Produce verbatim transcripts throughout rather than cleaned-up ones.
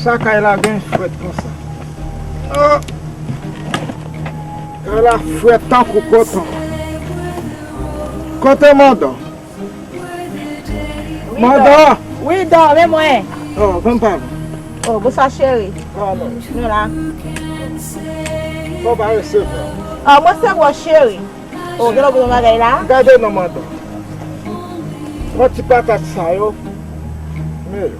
Sa kay la gen frèt konsa. Oh! Kay la frèt tankou koton. Kote Manda? Wi, Manda! Wi, Dò, men mwen. Oh, ban m pale. Oh, bonswa, cheri. Pale. Nou la. Kòman w resevwa? Oh, mwen se bon, cheri. Oh, gen lè w bezwen bagay la? Gade non, Manda. Pran ti patat sa yo. Men yo.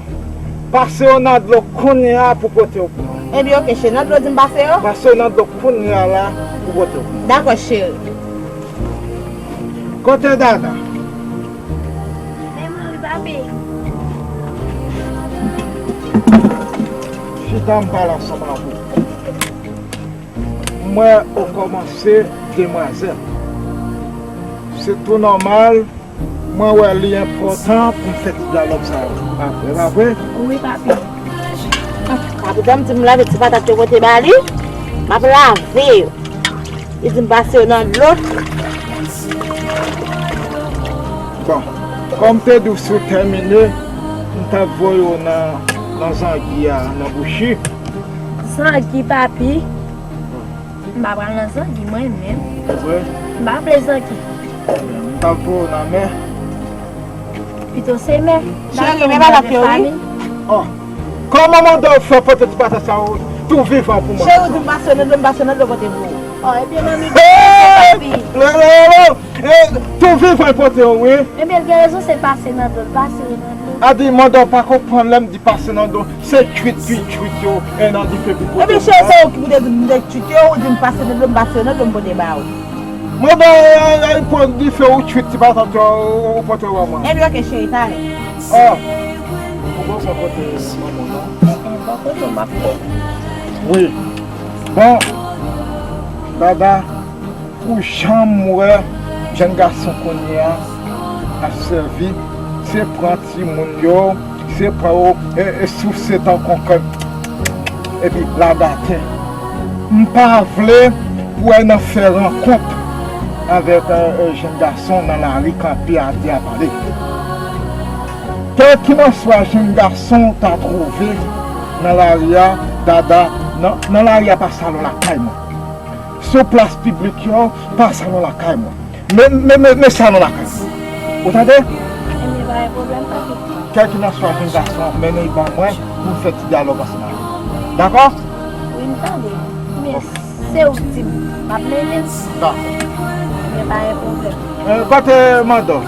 Pase yo nan dlo kounye a pou pote yo pou mwen. Ebyen, oke, cheri. Nan dlo di m pase yo? Pase yo nan dlo kounye a la pou pote yo pou mwen. Dakò, cheri. Kote Dada? Men mwen wi, papi. Chita, m pale ansanm avè w. M wè ou kòmanse demwazèl. Se tou nòmal, mwen wè li enpòtan pou m fè ti dyalòg sa yo. Pa vre, pa vre? Wi, papi. Papi, tann m di m lave ti patat yo pote ba li, m ap lave yo. Li di m pase yo nan dlo. Bon, kòm te di w si w tèmine, m t ap voye w nan, nan zangi a, nan bouchi. Zangi, papi? M pa pral nan zangi, mwen menm. Se vre? M pa vle zangi. M t ap voye w nan mè. Pito se mè. Cheri, men pa tap yo, wi. Oh. Kòman Manda fè pote ti patat sa yo tou vivan pou mwen? Cheri, ou di m pase nan dlo, m pase nan dlo pote pou ou. Oh, ebyen, manmi, papi. Lè, lè, lè, lè. Eh, tou vivan pote yo, wi. Ebyen, l gen rezon, se pase nan dlo, l pase yo nan dlo. A di, Manda pa konprann lè m di pase nan dlo. Se kwit, kwit, kwit yo, e nan dife pou pote. Ebyen, cheri, se ou ki pou te di m de kwit yo, ou di m pase nan dlo, m pase yo nan dlo, m pote ba ou. Manda, e, e, e, pran dife ou kwit ti patat yo, ou, ou pote yo ban mwen. Ebyen, oke, cheri, talè. Ah. Ou bon sa pote manman non? E, e, bon, kote w m ap fè? Wi. Bon, Dada, pou jan m wè jèn gason kounye a ap sèvi, se pran timoun yo, se pran yo, e, e souse tankou kèk, epi lage atè. M pa vle pou w al nan fè rankont avèk, e, e, jèn gason nan lari kanpe atè a pale. Kèlkilanswa jèn gason w ta twouve nan lari a, Dada, nan, nan lari a pa salon lakay mwen. Sou plas piblik yo, pa salon lakay mwen. Men, men, men, men salon lakay mwen. Ou tande? Ebyen, pa gen pwoblèm, papi. Kèlkilanswa jèn gason an, mennen l ban mwen pou m fè ti dyalòg ansanm avè l. Dakò? Wi, m tande. Men se ou k di m, m ap mennen l. Dakò. Ebyen, pa gen pwoblèm. E, kote Manda?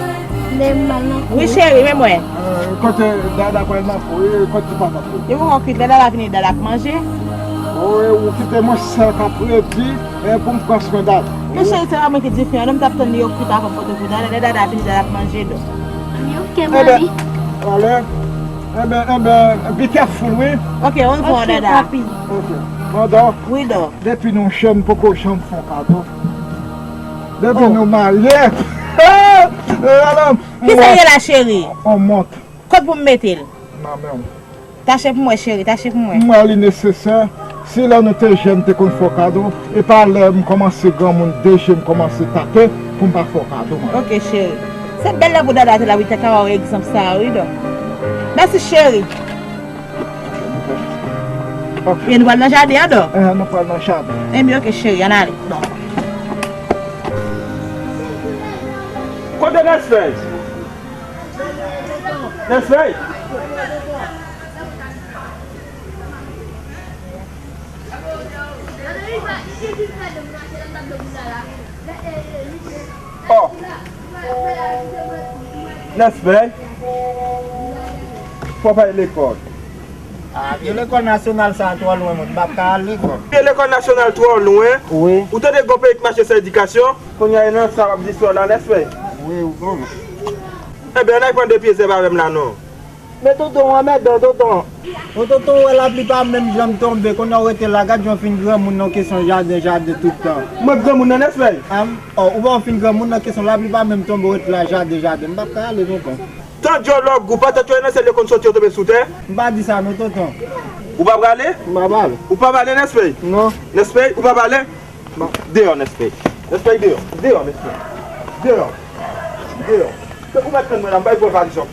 Men m al nan kou. Wi, cheri, men mwen. E, kote Dada pral nan kou, e, kote ti papa? Depi w kwit, lè Dada vini, Dada ap manje. O, e, ou kite mwen sèl k ap redi, e, pou m pran swen Dada. Men cheri, se pa mwen ki di fen an non, m t ap tann li yo kwit avan m pote pou Dada. Lè Dada vini, Dada ap manje, Dò. Ebyen, oke, mami. Talè. Ebyen, ebyen, be careful, wi. Oke, orevwa, Dada. Oke, papi. Oke. Manda. Wi, Dò. Depi nou jèn, poko janm fè yon kado. Depi nou marye. Kisa w ye la, cheri? On mont. Kot pou m mete l? Nan men w. Tache pou mwen, cheri, tache pou mwen. M wè li nesesè. Si lè nou te jèn, te konn fè w kado, e pa lè m kòmanse granmoun, de je m kòmanse tate, pou m pa fè w kado, manmi. Oke, cheri. Se bèl lè pou Dada te la, wi, te ka ba w egzanp sa a, wi, Dò. Mèsi, cheri. Oke. E nou pral nan jaden an, Dò? Eh, nou pral nan jaden. Ebyen, oke, cheri, ann ale. Bon. Kote Nèsfèy? Nèsfèy? Oh. Nèsfèy? Fò w pa al lekòl. Ah, vye lekòl nasyonal sa a twò lwen, mwen. M p ap ka al lekòl. Vye lekòl nasyonal twò lwen? Wi. Ou tande gwo peyi k mache san edikasyon? Kounye a, e nan sa w ap di sè w la, Nèsfèy? Wi, ou konnen. Ebyen, ann al pran de pye zèb avè m la, non. Men tonton, w anmèdan, tonton. O tonton, w wè lapli pa menm janm tonbe, kounye a w rete la, gad jan w fin granmoun nan kesyon jaden, jaden tout tan. Mwen granmoun nan, Nèsfèy? An, o, ou pa w fin granmoun nan kesyon lapli pa menm tonbe, w rete la, jaden, jaden. M p ap ka ale, tonton. Tan djòlòg ou, patat yo nan syèl yo konn soti yo tonbe sou tè. M pa di sa non, tonton. Ou pa prale? M pa prale. Ou pa prale, Nèsfèy? Non. Nèsfèy, ou pa prale? Bon, deyò, Nèsfèy. Nèsfèy, deyò. Deyò, Nèsfèy. Deyò. Deyò. Ou mèt tann mwen la, m bay pou valiz yo.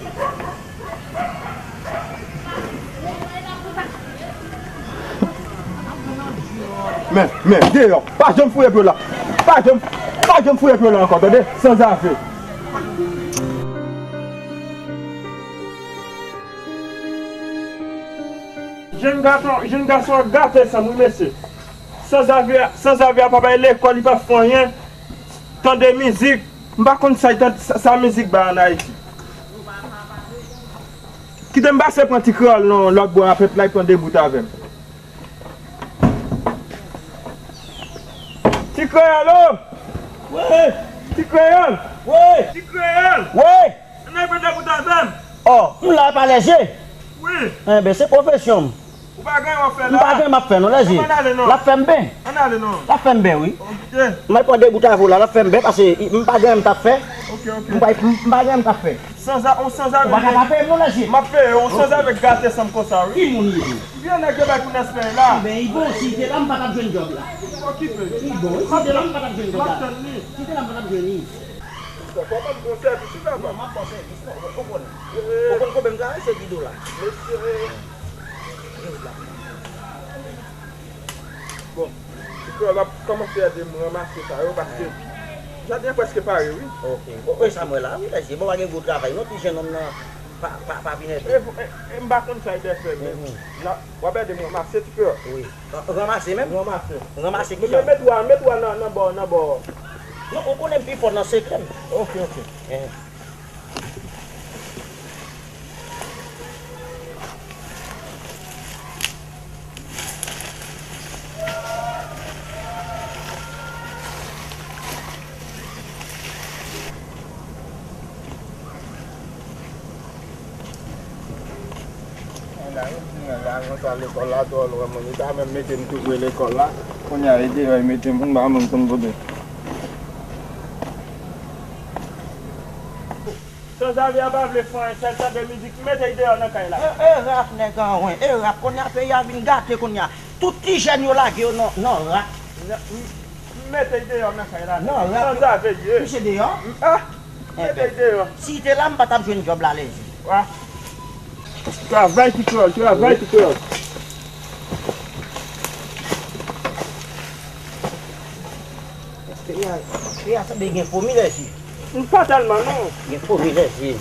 Men, men, deyò. Pa janm fouye pye w la. Pa janm, pa janm fouye pye w la ankò, tande? Sanzave. Jenn gason, jenn gason an gate sa m wi mesye. Sanzave, sanzave a pa bay lekòl, li pa fè anyen. Tande mizik. M pa konn sa, sa, sa mizik bay an Ayiti. Kite m pase pran ti kreyòl non, lòt bò a, pèp la pran debout avè m. Ti kreyòl, o! Wi! Ti kreyòl! Wi! Ti kreyòl! Wi! Ann al pran debout avè m! O, m la pa Lèzye. Wi! Enben, se pwofesyon m. Ou pa gen w ap fè la? M pa gen m ap fè non, Lèzye. Ann ale non. L ap fè m ben. Ann ale non. L ap fè m ben, wi. Ok. M al pran debout avè w la, l ap fè m ben, paske m pa gen m t ap fè. Ok, ok. M pa, m pa gen m t ap fè. Sanza-, on sanzave. Ou pa ka pa peye m non, Lèzye. M ap peye w, on sanzave gate san m konsa, wi. Ki moun li ye? Vye nèg yo bay pou Nestlé la. Enben, li bon, si li te la, m pa t ap jwenn djòb la. Okipe. Li bon, wi, si li te la, m pa t ap jwenn djòb la. M ap tann li. Si li te la, m pa t ap jwenn li. Kòman m bon sèvis, wi, papa? Non, m ap bon sèvis, non. Ou konn, ou konn konbyen m travay, se di dola. Mesye. Bon, ti frè w ap kòmanse ede m ranmase sa yo, paske jaden an prèske pare, wi. Ok. Bon, e sa m wè la, wi, Lèzye. Bon, pa gen gwo travay, non, ti jennonm nan pa, pa, pa vin ede. E, e, e m pa konn sa l te fè, men la, w ap ede m ranmase, ti frè. Wi. Ra-, ranmase menm? Ranmase. Ranmase ki jan? Met, met wa, met wa nan, nan bò, nan bò. Non, ou konnen m pi fò nan sekrè m. Ok, ok. Eh. La, yo di mwen la, mwen sa lekòl la twò lwen, mwen, yo ta menm mete m tou pre lekòl la. Kounye a, e deyò, yo mete m, m pa menm konn kote. Sanzave a pa vle fè anyen, sèl tande mizik, mete l deyò nan kay la. E, e rap nèg an wen, e rap, kounye a peyi a vin gate kounye a. Tout ti jèn yo lage yo nan, nan rap. Nan, m, m mete l deyò nan kay la. Nan rap. Sanzave ye. Misye deyò? Ah, mete l deyò. Si l te la, m pa t ap jwenn djòb la, Lèzye. Wa. Travay ti kreyòl, travay ti kreyòl. Peyi a, peyi a sanble gen fomi, Lèzye. M pa tèlman non. Gen fomi, Lèzye.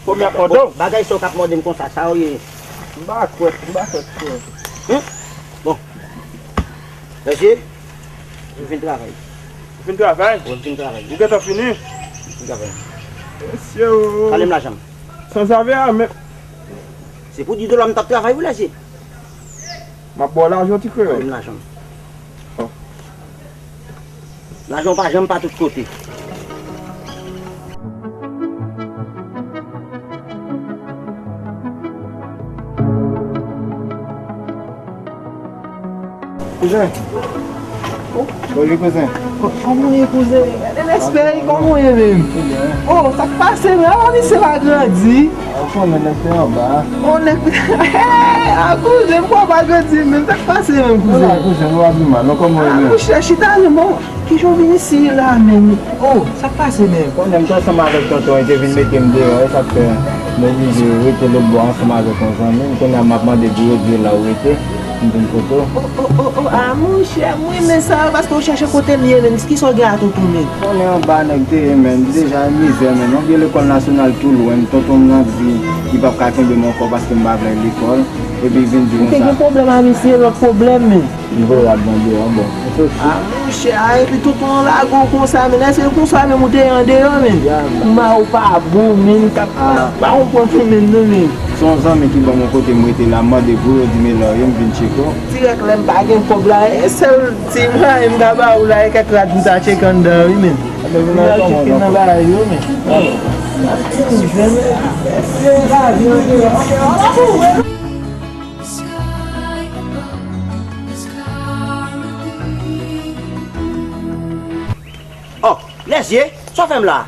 Fomi ap mòde w? Bagay sa w k ap mòde m konsa, sa w ye? M pa kwè, m pa kwè. Hmm? Bon. Lèzye, m fin travay. Ou fin travay? Wi, m fin travay. Ou gentan fini? M fin travay. Mesye o. Kale m lajan m. Sanzave a, men. Se pou di dola m t ap travay, wi, Lèzye. M ap ba w lajan, ti kreyòl. Kale m lajan m. Lajan w pa janm pa tout kote. Kouzen. Boni, kouzen. Kòman w ye, kouzen? Gade lespri, kòman w ye menm? O, sa k pase menm? Avan misye pa grandi. Ou konnen nèg te anba. O, nèg, a kouzen, m kwè w pa grandi menm. Sa k pase menm, kouzen? Wala, kouzen, nou ap di mal, non, kòman w ye menm? A, monchè, chita non, bon. Kijan w vin isi la menm? O, sa k pase menm? Konnen m te ansanm avèk tonton, li te vin mete m deyò, e sa k fè m oblije rete lòt bò ansanm avèk yon zanmi m. Kounye a m ap mande pou yo di la ou rete, m vin kote w. O, o, o, o, a, monchè, m renmen sa, paske w chèche kote l ye menm. Kisa w gen a tonton menm? Konnen anba nèg te ye, men, deja mizè, men, nou gen lekòl nasyonal tou lwen, tonton m nan di li p ap ka kenbe m ankò paske m pa vle lekòl, epi l vin di konsa. Ou te gen pwoblèm a misye, lòt pwoblèm, men. M voye rad mwen deyò, bon. A, monchè, a, epi tonton an lage w konsa, men, èske konsa menm ou te ye andeyò, men? Kouman ou pa bon, men, m t ap, m pa konprann ou menm, non, men. Se yon zanmi ki ban mwen kote m rete la, m mande pou yo di m e lè w ye, m vin tcheke w. Dirèk lè m pa gen kòb la, e sèl ti mwayen m ka ba ou la, e kèk rad pou w ta tcheke anndan an, wi, men. Vin al tcheke nan bagay yo, men. Oh, Lèzye, sa w fè m la?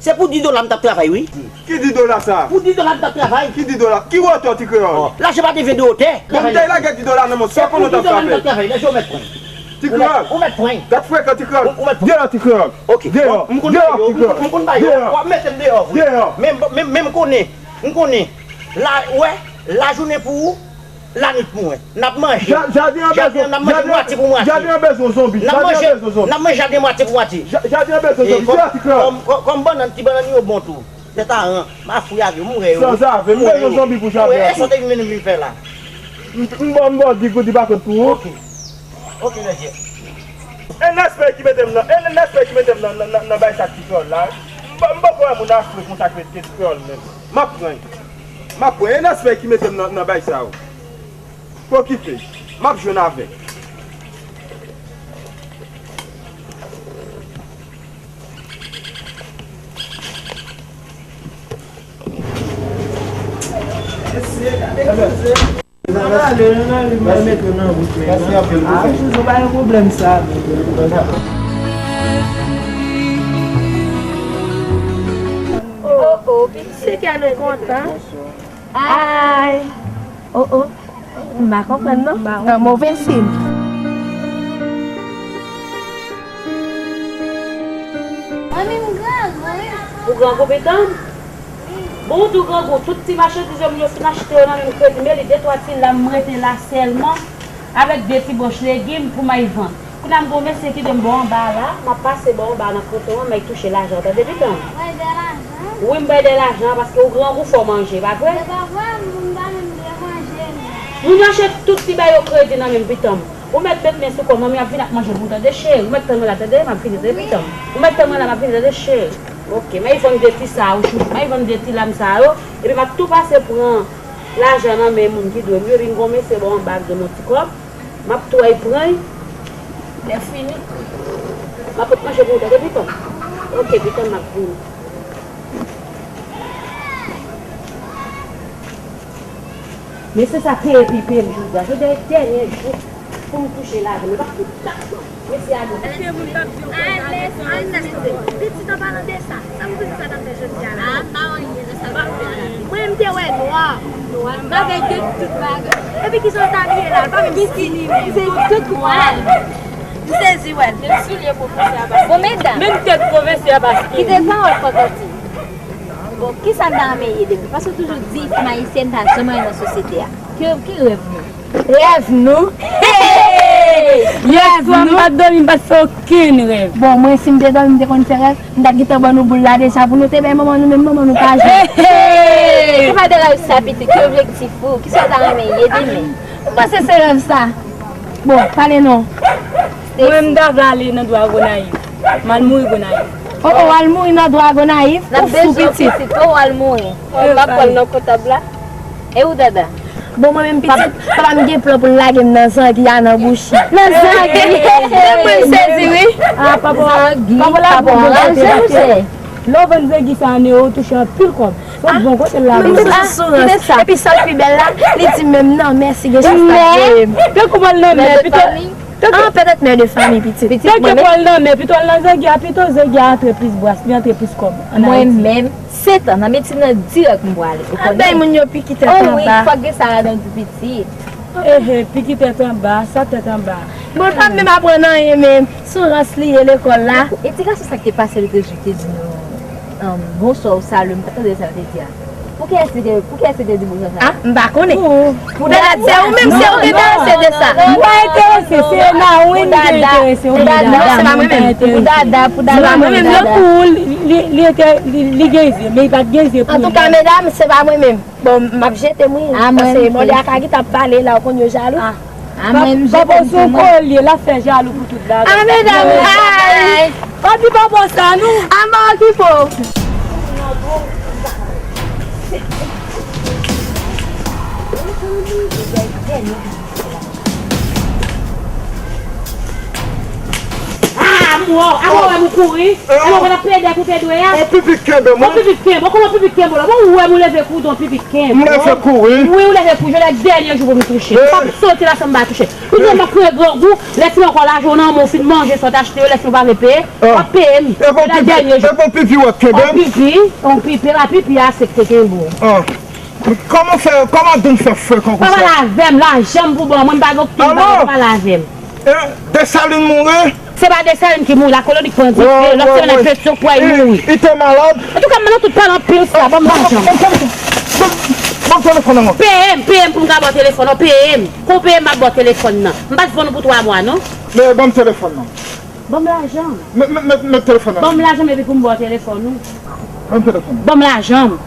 Se pou dis dola m t ap travay, wi. Ki dis dola sa? Pou dis dola m t ap travay. Ki dis dola? Ki wotè, ti kreyòl? Oh, lajan pa te vin de wotè. Bon, m te lage dis dola nan men w, sa w konnen w t ap frape? Pou dis dola m t ap travay, Lèzye, ou mèt pran. Ti kreyòl. Ou mèt pran. Gad freka, ti kreyòl. Ou mèt pran. Deyò, ti kreyòl. Ok. Deyò. Bon, m konn bagay yo, m konn bagay yo. W ap mete m deyò, wi. Deyò. Men, men, men m konnen. M konnen. La, w wè, lajounen pou ou. Lannuit pou mwen. N ap manje. Jaden an bezwen, jaden an bezwen, jaden an bezwen yon zonbi. Jaden an bezwen yon zonbi. N ap manje jaden mwatye pou mwatye. Jaden an bezwen yon zonbi. Ti atik la. Kòm, kòm, kòm bannann, ti bannann yo bon tou. Tèt a ran, m a fou avè w, m wè yo. Sanzave, m bezwen yon zonbi pou jaden an. E sa w te vin mennen m vin fè la? M, m ba w, m ba w di goud, li pa kont pou ou. Ok. Ok, lèzye. E Nèspè ki mete m nan, e Nèspè ki mete m nan, nan, nan, nan bay sa k ti kreyòl la. M pa, m poko wè moun Afrik konsa ki mete kreyòl menm. M ap pran. M ap pran. E Nèspè ki mete m nan, nan bay sa yo. Pa okipe. M ap jwenn avè l. Mesye, gade koze. Ann ale, ann ale, mwen mete w nan wout menm. Mèsi anpil pou sa. Ou pa gen pwoblèm sa. Oh, oh, pitit. Se kè nou kontan. Ay. Oh, oh. M pa konprann non. Nan move siy. Manmi, m grangou, wi. Ou grangou, pitit? Bon, ou tou grangou, tout ti machandiz yo, moun yo fin achte yo nan men m kredi, men li de twa ti lam, m rete la sèlman avèk de ti bòch legim pou m al vann. Kounye a m gen yon mesye ki di m bò anba a la, m ap pase bò anba a nan kanton an, m al touche lajan, tande, pitit? Wi, m bay de lajan, paske ou grangou, fò w manje, pa vre? Se pa vre, m pa menm vle manje, non. Moun yo achte tout ti bagay yo kredi nan men m, pitit. Ou mèt met men sou kò m, manmi ap vin ap manje pou ou, tande, cheri? Ou mèt tann mwen la, tande? M ap vini, tande, pitit? Ou mèt tann mwen la, m ap vini, tande, cheri? Ok, m al vann de ti sa yo, chouchou. M al vann de ti lam sa yo, epi m ap tou pase pran lajan nan men moun ki dwe m yo, epi m gon mesye bò anba k dwe m yon ti kòb. M ap tou al pran l. Lè fini, m ap manje pou ou, tande, pitit? Ok, pitit, m ap vini. Mesye sa peye pipe m jodi a. Jodi a e dènye jou pou m touche lajan m. E pa tout lajan. Mesye a di. Èske moun k ap di w konsa? Alès, Alès, pitit, an palan de sa, sa m vin fè nan men jodi a la? Ah, pa anyen nan sa l ap fè a la. Mwen, m te wè nwa. Nwa, m pa gen tout bagay. Epi ki sa l t abiye la? L pa menm skinny menm. Se tout nwa. M sezi wè l. Menm soulye pwofesè a pa skinny. Bon, medam. Menm tèt pwofesè a pa skinny. Kite pawòl pòtati. Bon, kisa n ta renmen ye depi? Paske w toujou di fanm ayisyèn pa janm anyen nan sosyete a. Ki, ki rèv nou? Rèv nou? Hey! Rèv nou? Yèswa m pa t dòmi, m pa t fè okenn rèv. Bon, mwen, si m te dòmi, m te konn fè rèv, m ta gentan ban nou boul la deja pou nou te bay manman nou, men manman nou pa jwenn. Hey! Se pa de rèv sa, pitit, ki objektif ou? Kisa w ta renmen ye demen? M panse se rèv sa. Bon, pale non. Mwen, m ta vle ale nan dwa Gonayiv. M al mouri Gonayiv. Oh, oh, w al mouri nan dwa Gonayiv? Ou fou, pitit. Oh, w al mouri. Oh, m ap pran l nan kontab la. E ou, Dada? Bon, mwen menm, pitit, papa m gen plan pou l lage m nan zangi a, nan bouch li. Nan zangi? Menm mwen, m sezi, wi. Ah, papa, papa la, papa, anranje, monchè. Lè w vann zangi sa an ewo, ou touche anpil kòb. Bon, bon, kote l la? Menm sou sourans. Epi sa l pi bèl la, li di menm nan mè si gen chans pa voye m. Tankou m al nan mè, pito. Tankou, ah, petèt mè de fanmi, pitit. Tankou m al nan mè, pito al nan zangi a, pito zangi a antre plis bras, li antre plis kòb ann Ayiti. Mwen menm, sèt an, nan medsin nan dirèk m pwale, ou konnen. Al bay moun yo piki tèt anba. Oh wi, fòk gen sa ladan tou, pitit. Ehe, piki tèt anba, sa tèt anba. Bon, l pa menm aprann anyen menm. Sou rans li ye lekòl la. E ti gason sa ki te pase l te di nou, um, bonswa ou salye, m pa t tande sa l te di a. Pou kiyès li te, pou kiyès li te di bonswa sa? Ah, m pa konnen. Pou Dada, se ou menm, se ou ki enterese de sa. M pa enterese, se Nawen ki enterese, ou Dada. Non, se pa mwen menm. Pou Dada, pou Dada. Se pa mwen menm, non. Pou li, li, li, li gen zye, men li pa t gen zye pou li. Antouka, medam, se pa mwen menm. Bon, m ap jete m wi. Paske mòde ak Agit ap pale la, ou konn yo jalou. Ah, mwen, m jete m pou mwen. Papa sou kolye, l ap fè jalou pou tout bagay. Ah, medam, ay. Pa di papa sa, non. Ah, m pa okipe w. Ah, m wè w, ah, m wè m kouri. Alò, w ap plede pou te dwe a? On pipi kenbe mwen. On pipi kenbe, kòman pipi kenbe w la? Bon, ou wè m, ou leve kouri, on pipi kenbe. M leve kouri. Wi, ou leve kouri, jodi a dènye jou pou m touche. M p ap soti la san m pa touche. Ou di m ap kreye grangou, lè fini ankò lajan w nan men w fin manje sa w t achte yo, lè fini w pa vle peye, w ap peye m. Jodi a dènye jou. E bon pipi w ap kenbe m? On pipi, on pipi, pa pipi a se k te kenbe w. Ah. Kòman fè, kòman doum fè frekan konsa? Pa pale avè m, lajan m pou ba w, mwen m pa gen okenn bagay, pa pale avè m. E, Desalin mouri? Se pa Desalin ki mouri, lakoloni k pran dife, lòt semèn nan Petyon kwè l mouri. Li te malad? Antouka, m nan tout pale anpil sa, ban m lajan m. Ban m telefòn nan, non. Peye m, peye m pou m ka ba w telefòn nan, peye m. Kon w peye m, m ap ba w telefòn nan. M pa t vann ou pou twa mwa, non. Men ban m telefòn nan. Ban m lajan. Met, met, met, met telefòn nan. Ban m lajan m epi pou m ba w telefòn ou. Ban m telefòn nan. Ban m lajan m.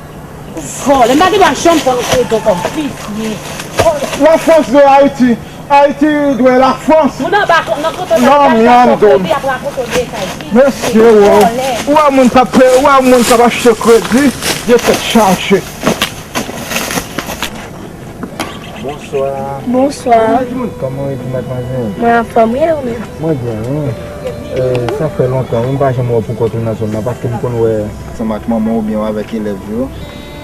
Vòlè, m pa gen dwa janm pran nou kredi ankò, visye. La France de Haïti. Haïti doit la France. Moun anba nan kanton nan pral fè kredi ap rakonte w de kay. Mesye, wo. Ou wè moun k ap, ou wè moun k ap achte kredi, yo tèt chaje. Bonswa. Bonswa. Kòman w ye, ti madmwazèl? Mwen anfòm, wi, e ou menm? Mwen byen, wi. E, sa fè lontan, wi, m pa janm wè w pou kont ou nan zòn nan, paske m konn wè. Ansanm ak manman w oubyen w avèk elèv yo.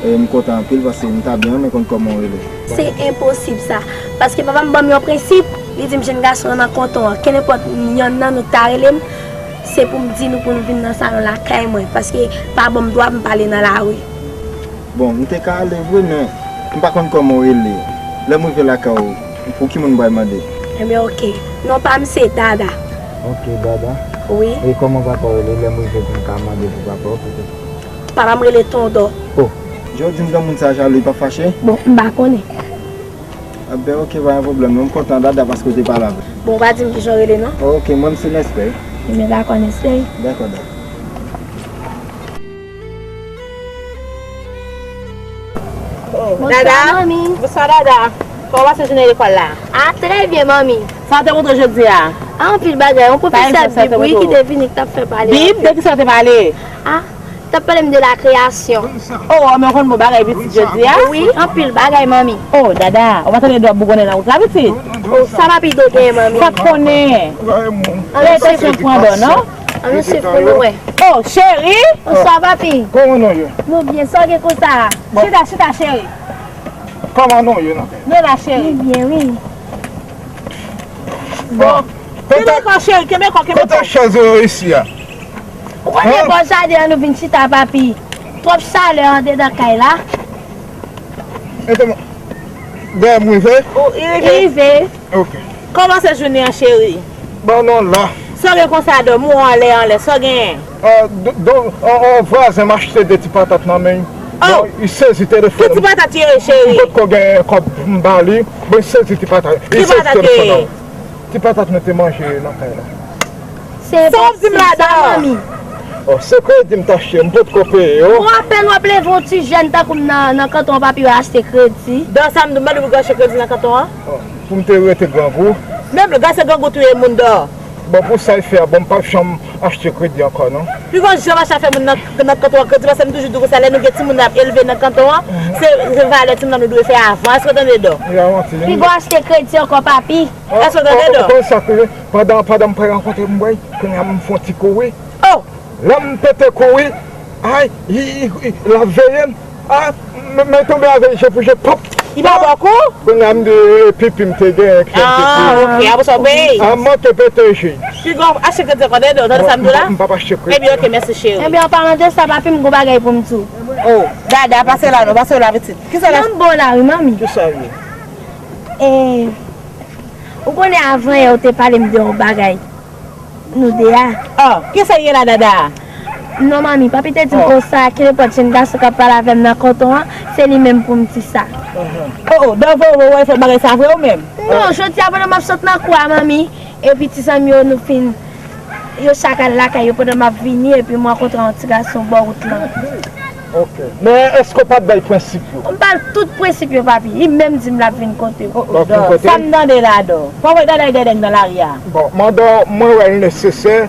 E, m kontan anpil, paske m ta byen renmen konn kòman w rele. Se enposib sa. Paske papa m ban m yon prensip, li di m jenn gason nan kanton an, kenenpòt yonn nan nou ta rele m, se pou m di nou pou nou vin nan salon lakay mwen, paske pa ban m dwa pou m pale nan lari. Bon, m te ka ale vre, men m pa konn kòman w rele. Lè m rive lakay ou, pou ki moun m pral mande? Ebyen, oke. Non pa m se Dada. Oke, Dada. Wi. E kòman papa w rele? Lè m rive pou m ka mande pou papa w, petèt. Papa m rele Tondò. O. Jan w di m granmoun sa jalou, li p ap fache? Bon, m pa konnen. Enben, oke, pa gen pwoblèm, non. M kontan, Dada, paske w te pale avè l. Bon, ou pa di m kijan w rele, non? Oke, mwen, m se Nèspè. Ebyen, dakò, Nèspè. Dakò, Dada. Oh, Dada. Bonswa, manmi. Bonswa, Dada. Kòman w pase jounen lekòl la? Ah, trè byen, manmi. Sa w te montre jodi a? Ah, anpil bagay. Yon pwofesè Bib, wi, ki te vini, ki t ap fè pale. Bib? De kisa w te pale? Ah, t ap pale m de la kreyasyon. Oh, men w konn bon bagay pitit jodi a? Wi, anpil bagay, manmi. Oh, Dada, ou pa tande dlo ap bougonnen nan wout la, pitit? Oh, sa papi do genyen, manmi? Sa k konnen? Fè atansyon pou Andò, non? Ann nou swiv pou nou wè. Oh, cheri! Bonswa, papi. Kòman nou ye? Nou byen, sa w gen konsa? Bon. Chita, chita, cheri. Kòman nou ye, non? Nou la, cheri. Nou byen, wi. Bon. Kenbe kò, cheri, kenbe kò, kenbe kò. Kote chèz yo isi a? Ou konnen bò jaden an nou vin chita, papi. Twòp chalè andedan kay la. Dèyè m rive? Ou rive. Rive. Ok. Kòman se jounen an, cheri? Bon, non, la. Sa w gen konsa, dòmi w anlè, anlè, sa w genyen? Ah, do, do, on, on vwazen m achte de ti patat nan men l. Oh! Bon, li sezi telefòn. Ki ti patat ye, cheri? M potko gen kòb m ba li. Bon, li sezi ti patat. Ki patat ye? Ti patat nou te manje nan kay la. Se sa w ap di m la, sa, manmi? Oh, se kredi m t achte, m potko peye yo. Bon, apèn w ap leve yon ti jèn tankou m nan, nan kanton an, papi, w achte kredi. Dò, sa m di w, m pa di w pou achte kredi nan kanton an? Oh, pou m te rete grangou. Menm lè se grangou touye moun, Dò. Bon, pou sa l fè a, bon, m p ap janm achte kredi ankò, non. Pi gon janm achte afè moun nan, nan kanton an kredi, paske m toujou di w konsa, lè nou gen timoun n ap elve nan kanton an, se, se valè timoun nan nou dwe fè avan. Èske w tande, Dò? Pi gon achte kredi ankò, papi. Èske w tande, Dò? Ou konn sa k rive? Pandan, pandan m pral rankontre m, bwè, kounye a m fè yon ti kouri. Oh! Lè m pete kouri, ay, i, i, i, l ap veye m. Ah, men, men tonbe avè l je pou je, pòp! Li pa ba w kou? Kounye a m di, e, pipi m te genyen, krèm pipi. Ah, ok, apre sa w peye. Ah, m manke pete je. Pi gon achte kredi ankò, tande, tande sa m di w la? M p ap achte kredi. Ebyen, ok, mèsi, cheri. Ebyen, an palan de sa, papi, m gon bagay pou m di w. Oh, Dada, pase la non, pase la, pitit. Kisa l ap... Nan bon la, wi, manmi. Kisa l ye? E, ou konnen avan yè ou te pale m de yon bagay. Nou de a. Oh, kisa l ye la, Dada? Non, manmi, papi te di m konsa, kenenpòt jèn gason k ap pale avè m nan kanton an, se li menm pou m di sa. Oh, oh, Dada, ou wè fè bagay sa vre ou menm? Non, jodi a pandan m ap sot nan kou a, manmi, epi ti zanmi yo, nou fin, yo chak al lakay yo pandan m ap vini, epi m rankontre yon ti gason bò wout lan. Ok. Men èske w pa t bay prensip yo? M ba l tout prensip yo, papi. Li menm di m l ap vin kote w. Oh, oh, Dò, sa m tande la, Dò. Pa wè Dada y dèdèg nan lari a. Bon, Mandò, mwen wè l nesesè.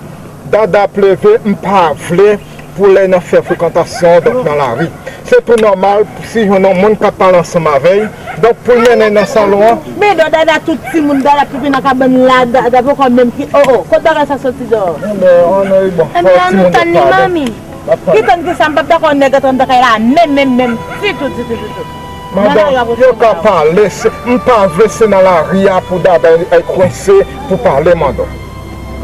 Dada ap leve, m pa vle pou lè n ap fè frekantasyon, donk nan lari. Se tou nòmal si jwenn yon moun k ap pale ansanm avè l, donk pou l mennen nan salon an. Men Dò, Dada, tout timoun, Dada, pipi nan kabann la, Dada poko menm ki, oh, oh, kot bagay sa soti, Dò? Enben, ann, bon, fò timoun yo pale. Ki tann ki sa, m p ap dakò nèg antre anndan kay la menm, menm, menm, ditou, ditou, ditou. Mandò, yo ka pale, se, m pa vle se nan lari a pou Dada al kwense pou pale, Mandò.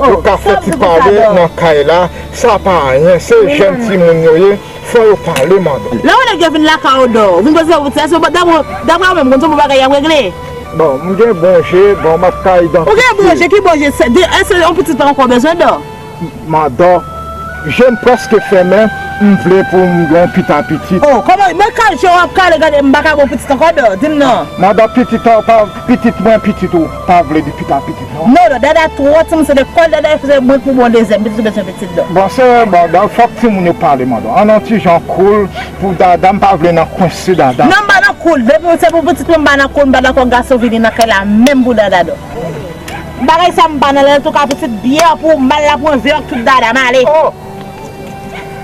Yo ka fè ti pale nan kay la, sa pa anyen, se jèn timoun yo ye, fò yo pale, Mandò. Lè w wè nèg yo vin lakay ou, Dò, ou vin poze yo ti kesyon, daprè, daprè ou menm, konn se bon bagay y ap regle? Bon, m gen bon je, bon, m ap ka idantifye. Ou gen bon je, ki bon je? Se de, èske yon pitit ankò w bezwen, Dò? Mandò, je m prèske fèmen, M vle pou m gen yon pita pitit. Oh, kòman, men kal je w ap kale, gade, m pa ka ba w pitit ankò, Dò, di m non. Madan, pitit, pa, pa, pitit mwen, pitit ou, pa vle di pita pitit non. Non, non, Dada twò timoun, se lekòl Dada, se mwen pou bon dezyèm pitit ou bezwen pitit, Dò. Bon, se, bon, Dò, fòk timoun yo pale, madan. An, an ti jan cool pou Dada, m pa vle nan kwense Dada. Non, m pa nan cool, depi se pou pitit mwen, m pa nan cool, m pa dakò gason vini nan kay la, menm pou Dada, Dò. Bagay sa m pa nan lè, antouka pitit byè pou m, m al la pran vè ak tout Dada, m ale. Oh!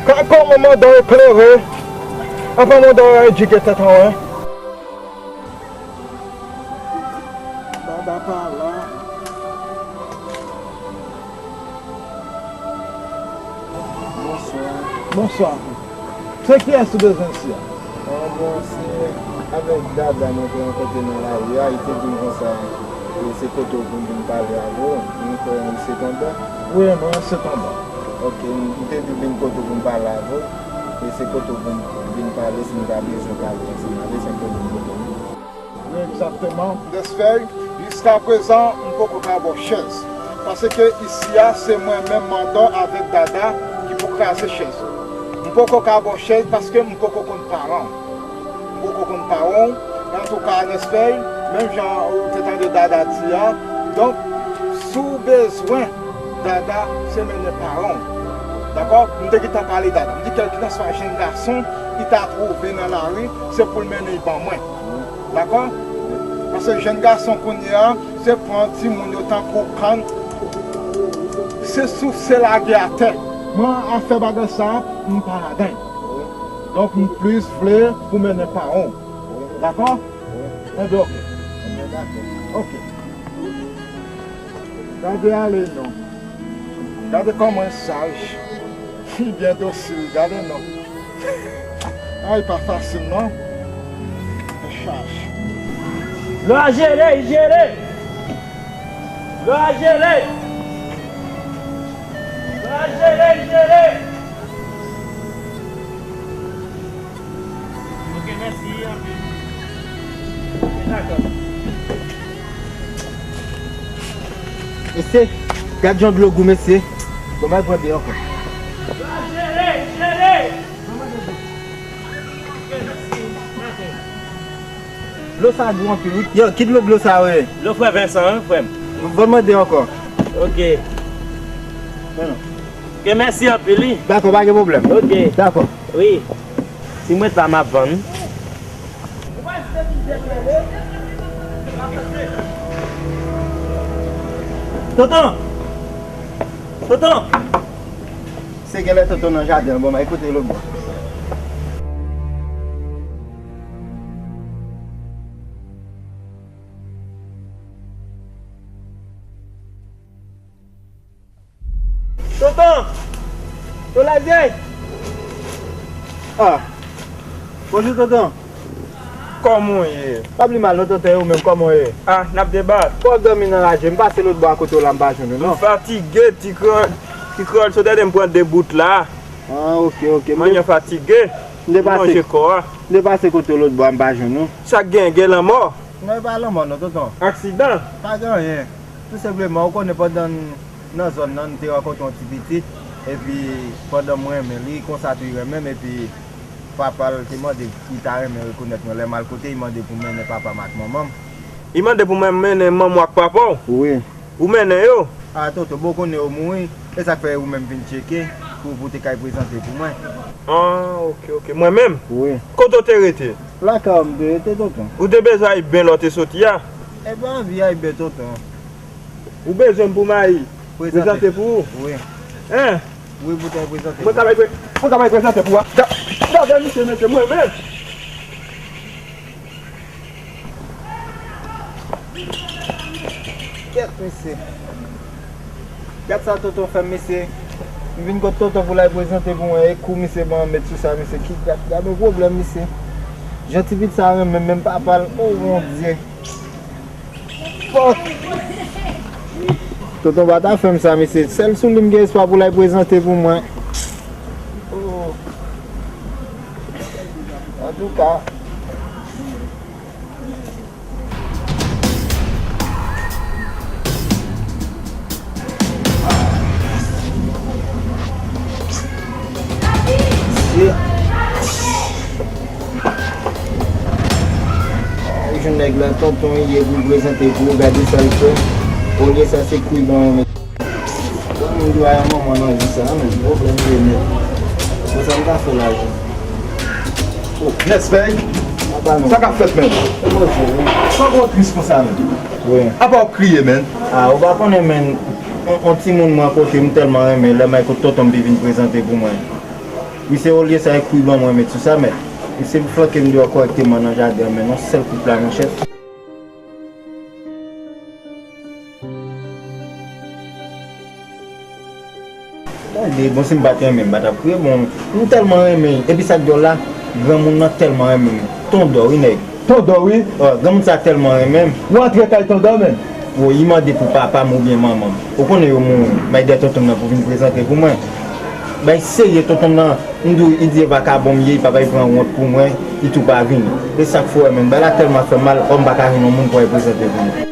Ka kòman mandan eklere? Apa mandan edike tèt an, wi. Dada pa la. Bonswa. Bonswa. Se kiyès ou bezwen isi a? Ah, bon, se avèk Dada mwen te rankontre nan lari a, li te di m konsa, e se kote w pou m vin pale avè w, m kwè se tonton. Wi, mwen se tonton. Ok, m te di vin kote w pou m pale avè w, e se kote w pou m vin pale si m ta bezwen pale ansanm avè w, se kote w pou m vin. Egzakteman. Dèspèy, jiskaprezan, m poko ka ba w chèz. Paske isi a, se mwen menm Mandò avèk Dada ki pou kraze chèz. M poko ka ba w chèz paske m poko konn paran w. M poko konn paran w. Antouka, Dèspèy, menm jan ou te tande Dada di a, donk, si w bezwen Dada, se mennen paran w. Dakò? M te gentan pale Dada. M di kèlkeswa jèn gason ki ta twouve nan lari, se pou l mennen l ban mwen. Dakò? Paske jèn gason kounye a, se pran timoun yo tankou kann. Se souf, se lage atè. Mwen, afè bagay sa, m pa ladan l. Donk, m plis vle pou mennen paran w. Dakò? Enben, ok. Ok. Gade ale non. Gade kòman l saj. Li byen dosil, gade non. Ay, pa fasil non. Chaj. Lwa jere, jere. Lwa jere. Lwa jere, jere. Ok, mèsi anpil. Dakò. Mesye, gad jan dlo gou, mesye. Bon, m al pran de ankò. Jere, jere. Ok, mèsi. Dlo sa gou anpil, wi. Yo, ki dlo, dlo sa, wi? Dlo frè Vincent, wi, frè m. Bon, mande ankò. Ok. Non, non. Ok, mèsi anpil, wi. Dakò, pa gen pwoblèm. Ok. Dakò. Wi. Si mwen pa m ap vann. Tonton! Tonton! Se genlè Tonton nan jaden an, bon, m al koute lòt bò. Tonton! Tolaze! Ah! Bonjou, Tonton! Kòman w ye? Pa pli mal non, Tonton, e ou menm, kòman w ye? Ah, n ap debat. Kòman w ap dòmi nan raje? M pase lòt bò a kote w la, m pa jwenn ou non. M fatige, ti kreyòl, ti kreyòl, sot ede m pran de bout la. Ah, ok, ok. Mwen fatige. M te pase, manje kò a. M te pase kote w lòt bò a, m pa jwenn ou. Sa k gen, gen lanmò? Non, e pa lanmò non, Tonton. Aksidan? Pa gen anyen. Tou senpleman, ou konnen pandan n nan zòn nan, n te rankontre yon ti pitit, epi pandan m renmen li, konsa tou li renmen m, epi papa l te mande, li ta renmen rekonèt mwen. Lè m al kote, li mande pou m mennen papa m ak manman m. Li mande pou mwen mennen manman w ak papa w? Wi. Ou mennen yo? A, Tonton, bon, ou konnen yo mouri, e sa k fè ou menm vin tcheke pou, pou te kay prezante pou mwen. Ah, ok, ok. Mwen menm? Wi. Kote w te rete? Lakay ou m te rete, Tonton. Ou te bezwen Ayib lè w te soti a? E pa anvi Ayib, Tonton. Ou bezwen m pou m al prezante pou ou? Wi. Hein? Wi, pou te prezante. Mwen ka bay pre-, mwen ka bay prezante pou ou a. Ga-, gade misye, mesye, mwen menm. Kèt, mesye. Gad sa Tonton fè m, mesye. M vin kot Tonton pou l al prezante pou mwen, e kou misye ban m met sou sa, mesye. Ki gad, gad yon pwoblèm, mesye. Jan ti pitit sa renmen m, menm papa l. Oh, Bondye. Fòk Tonton pa ta fè m sa, mesye. Sèl sou li m gen espwa pou l al prezante pou mwen. Oh. Antouka. Tonton Ige pou prezante pou ou, gade sa l fè. Olye sa, se kwiban yon men. Bon, moun di a manman nan vi sa, men pwoblèm de nèt. Bon, sa m ka fè la, jan? Oh, Nèspèy? Apa non. Sa k ap fèt, men? E bon, se wi. Sa w tris konsa, men? Wi. Apa w ap kriye, men? Ah, ou pa konnen, men, on, on timoun mwen kote m tèlman renmen, lè m al kot tonton m pi vin prezante pou mwen. Misye olye sa ekri ban mwen met sou sa, men misye flanke m deyò kòrèkteman nan jaden an, men yon sèl kout la, monchè. Tande, bon, si m pa t renmen, m pa t ap kriye, bon, m tèlman renmen, epi sa k djòl la, granmoun nan tèlman renmen m. Tondò, wi, nèg. Tondò, wi. Ò, granmoun sa tèlman renmen m. Ou antre kay Tondò, menm? Bon, li mande pou papa m oubyen manman m. Ou konnen yo mouri. M al dèyè tonton m nan pou vin prezante pou mwen. Bay serye, tonton m nan, m di w, li di e vakabon m ye, li pa bay pran wont pou mwen, li tou pa vini. E sa k fè w wè, menm, bay la tèlman fè m mal, ò, m pa ka jwenn yon moun pou al prezante pou mwen.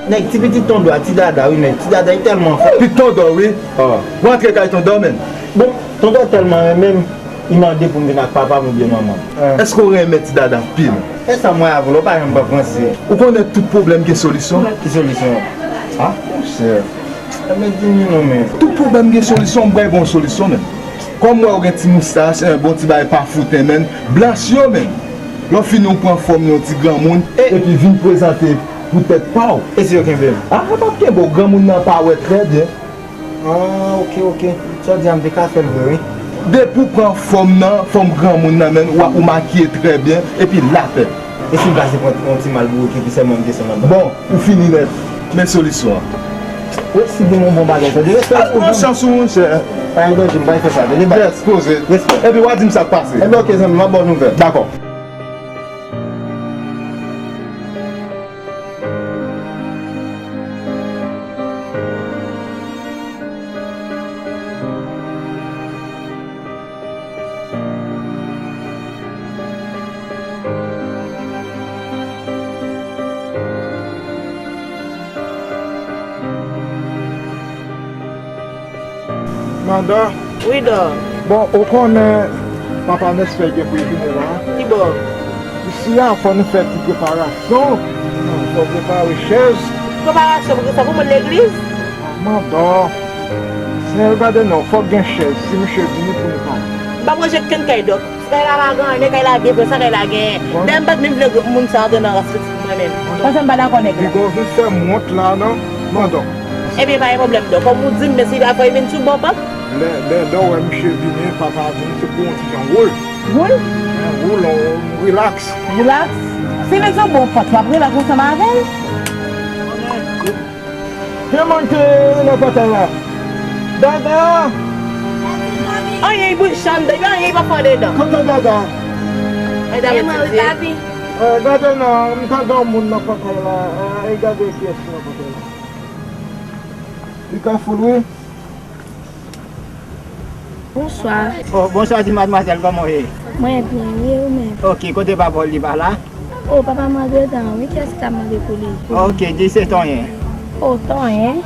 Nèg, ti pitit Tondò a, ti dada, wi, nèg, ti dada, li tèlman fò. Pitit Tondò, wi. Ou antre kay Tondò, menm? Bon, Tondò tèlman renmen m, li mande pou m vin ak papa m oubyen manman m. Èske w renmen ti dada anpil? E sa m wè avè w la, ou pa janm pran franse. Ou konnen tout pwoblèm gen solisyon? Ki solisyon? Ah, monchè. Sa vle di mi non, men. Tout pwoblèm gen solisyon, m bay bon solisyon, men. Kòm m wè w gen ti moustach, en, bon ti bagay pa fouten, men. Blanchi yo, men. Lè w fini, w pran fòm yon ti granmoun, epi vin prezante pou tèt pa w. E si yo kenbe m? Ah, yo p ap kenbe w, granmoun nan pa wè trè byen. Ah, ok, ok. Sa w di a, m te ka fè l vre, wi. Depi w pran fòm nan, fòm granmoun nan, men, w ap, ou makiye trè byen, epi lapè. E si m pase pran yon ti mal bourike, epi sèlman m desann anba? Bon, ou fini nèt. Men solisyon an. Wi, si gen yon bon bagay, tande. Respè pou ou. Chans ou, monchè. Pa gen danje, m pa fè sa, tande. Yes, poze. Respè. Epi w a di m sa k pase. Ebyen, ok, zanmi, m ap ba w nouvèl. Dakò. Manda. Wi, Dò. Bon, ou konnen papa Nèspèy gen pou l vini la. Ki bò? Isi a, fò nou fè ti preparasyon. Fò prepare chèz. Preparasyon pou kisa? Pou moun legliz? Manda. Senyè, gade non, fòk gen chèz si misye vini pou nou pale. M p ap rejte kenn kay Dò. Kay la pa gen anyen, kay la byen fre, sa kay la genyen. Dayè m pa t menm vle moun sa antre nan rans pitit mwen menm. Paske m pa dakò nèg la. Piga w vin fè m wont la, non? Manda. Ebyen, pa gen pwoblèm, Dò. Kòm ou di m, men si afè vin sou bò pòt. Lè, lè, lè w wè misye vini, papa vini, se pou yon ti jan woul. Woul? Yon woul, on rilaks. Rilaks? Si l vin sou bò pòt, w ap rilaks ansanm avè l? Gen moun ki nan pòtay la. Dada! Anyen, bouch chan, anyen pa fè andedan. Kote Dada? Ay, Dada, ti vye. Eh, gade non, m tande yon moun nan pòtay la. Eh, gade kiyès ki nan pòtay la. Li ka foul, wi. Bonswa. Oh, bonswa, ti madmwazèl, kòman w ye? Mwen byen, wi, ou menm? Ok, kote papa w, li pa la? Oh, papa m andedan, wi, kiyès ki t ap mande pou li? Ok, di se Tonyen. Oh, Tonyen?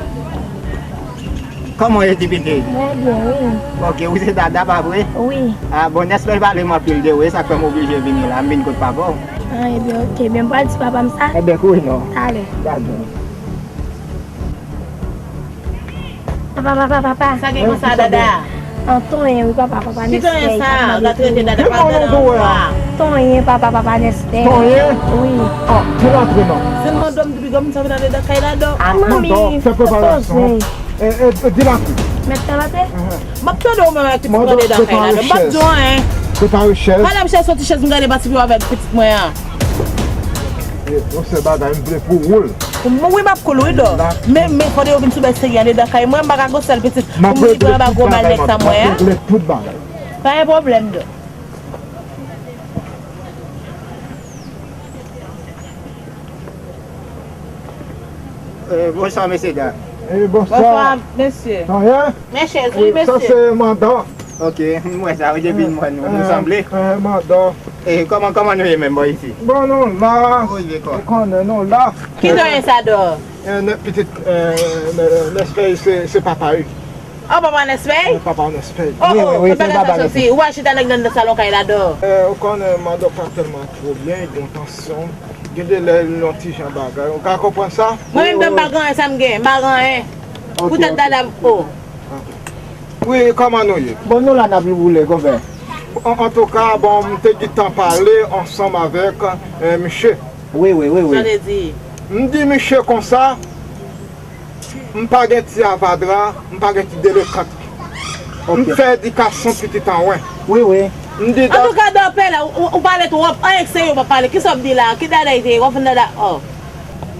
Kòman w ye, ti pitit? Mwen byen, wi. Ok, ou se Dada, pa vre? Wi. Ah, bon, Nèspèy pale m anpil de ou, e sa k fè m oblije vini la, m vin kot papa w. Ah, ebyen, ok, byen, m pral di papa m sa? Ebyen, kouri non. Talè. Dakò. Papa, papa, papa. Sa gen konsa, Dada? An, Tonyen, wi, papa, papa Nèspèy. Ki Tonyen sa? Ou ka trete Dada pa Dada ankò. Tonyen, papa, papa Nèspèy. Tonyen? Wi. Ah, di l antre non. Se manman Dò m di piga moun sa vin andedan kay la, Dò. Ah, manmi, fè preparasyon. Eh, eh, di l antre. Mèt Talate? M ap tande ou menm avèk pitit mwen andedan kay la, Dò. M p ap di w anyen. Prepare chèz. Pale m chèz, soti chèz, m gade pati pou avèk pitit mwen an. E, yon sèl bagay, m vle pou woul. Wi, m ap koul, wi, Dò. Men, men, fò yo vin sou bèl seri andedan kay mwen, m pa ka gon sèl pitit pou m viv anba gwo malèt sa mwen an. M ap regle tout bagay. Pa gen pwoblèm, Dò. Eh, bonswa, mesye dam. Eh, bonswa. Bonswa, mesye. Tonyen? Men chèz, wi, mesye. Sa se mandan. Ok, m wè sa, wi, depi m wè nou, nou sanble. Eh, mandan. Eh, kòman, kòman nou ye menm bò isi? Bon, nou la. Ou konnen nou la. Ki Tonyen sa, Dò? Eh, nè, pitit, eh, nè, Nèspèy, se, se papa wi. Oh, papa Nèspèy? Eh, papa Nèspèy. Oh, oh, se bagay sa soti. Ou al chita nèg nan salon kay la, Dò. Eh, ou konnen mandan pa tèlman twò byen, gen tansyon. Gen de lè l yon ti jan bagay. Ou ka konprann sa? Mwen menm tou m pa gen anyen, sa m gen? M pa gen anyen. Poutèt dada m, o. Wi, kòman nou ye? Bon, nou la n ap woule, konpè. Antouka, bon, m te gentan pale ansanm avèk misye. Wi, wi, wi, wi. M di misye konsa, m pa gen ti avadra, m pa gen ti delekant. M fè edikasyon pitit an wen. Wi, wi. M di dòk. Antouka, dòpè la, ou pale twòp, anyen k serye ou pa pale. Kisa w ap di la? Ki dada l te ye? W ap vann dada, o.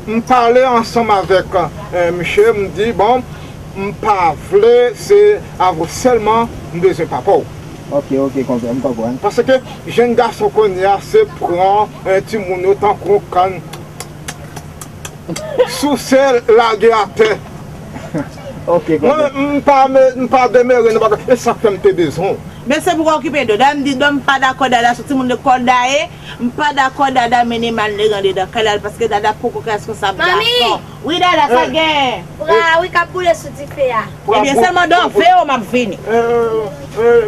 M pale ansanm avèk misye, m di, bon, m pa vle, se avè w sèlman m bezwen papa w. Ok, ok, konpè, m konprann. Paske jenn gason kounye a se pran timoun yo tankou yon kann, souse l, lage atè. Ok, konpè. Mwen, m pa, m pa demere nan bagay, e sa k fè m te bezwen w. Men se pou w okipe Dodo. M di Dodo m pa dakò Dada se yon timoun lekòl Dada ye. M pa dakò Dada mennen malneg andedan kay la paske Dada poko reskonsab gason. Wi Dada, sa k genyen? Bra wi k ap boule sou dife a. Ebyen sèlman dan ve yo m ap vini.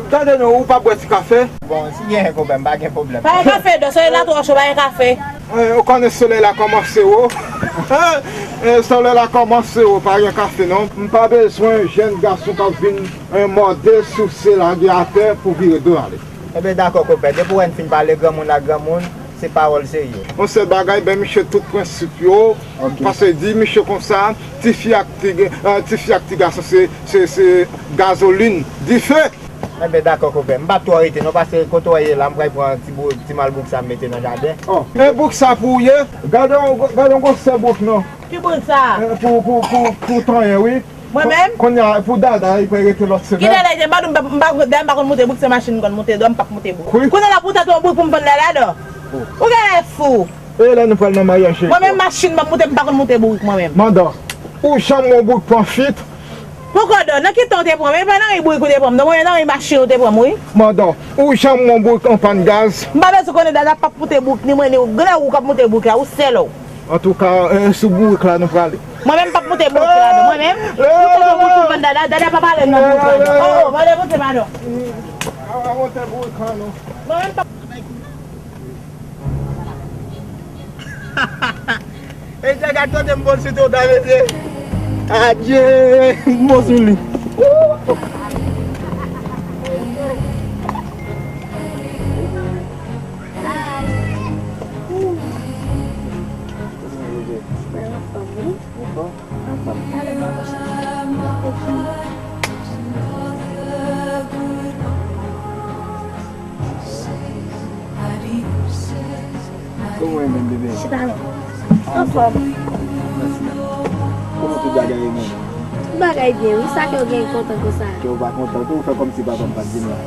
Gade non, ou pa bwè ti kafe? Bon, si genyen konpè, m pa gen pwoblèm. Pa gen kafe, dan solèy la twò cho, pa gen kafe. Ou konnen solèy la kòmanse wo. Solèy la kòmanse wo, pa gen kafe non. M pa bezwen jèn gason k ap vin mòde, souse, lage atè pou vire do ale. Enben dakò konpè, depi w wè n fin pale granmoun ak granmoun, se pawòl serye. Yon sèl bagay, bay misye tout prensip yo, paske di misye konsa, tifi ak ti, tifi ak ti gason se, se, se gazolin, dife. Enben dakò konpè, m p ap twò rete non, paske kote w ye la, m pral pran ti bouk, ti mal bouk sa m mete nan jaden. Oh, e bouk sa pou w ye? Gade yon, gade yon gwosè bouk non. Ki bouk sa? Pou, pou, pou, pou tanyen wi. Mwen menm? Kounye a pou Dada li pral rete lòt semèn. Ki Dada li te? M pa di w m pa, m pa, Dada m pa konn moute bouk, se machin m konn moute, dò m p ap moute bouk. Wi. Kounye a la pou w tante yon bouk pou m vann Dada dò. Ou genlè fou. E lè nou pral nan maryaj. Mwen menm machin m ap moute, m pa konn moute bourik mwen menm. Mandan, ou janm wè yon bourik pran fwit? Poko dò, nan ki tan w te pran m? E pa nan yon bourik ou te pran m non, mwen nan yon machin ou te pran m wi. Mandan, ou janm wè yon bourik an pàn gaz? M pa bezwen konnen Dada p ap moute bourik ni mwen ni ou, genlè ou k ap moute bourik la, ou sèl ou. Antouka, sou bourik la nou prale. Mwen menm m p ap moute bourik la non, mwen menm. Ou tande bourik pou vann Dada, Dada p ap ale nan bourik la non. Oh, oh, mwen depoze pa non. Mwen menm m p ap Mesye, gad kote m pran sou tou ta mesye. Adye, m bon sou li. Kòman w ye menm bebe? Chita non. Anfòm. Kòman tout bagay ye menm? Tout bagay byen wi, sa kè w gen kontan konsa? Kè w pa kontan tou, ou fè kòmsi papa m pa t vin la.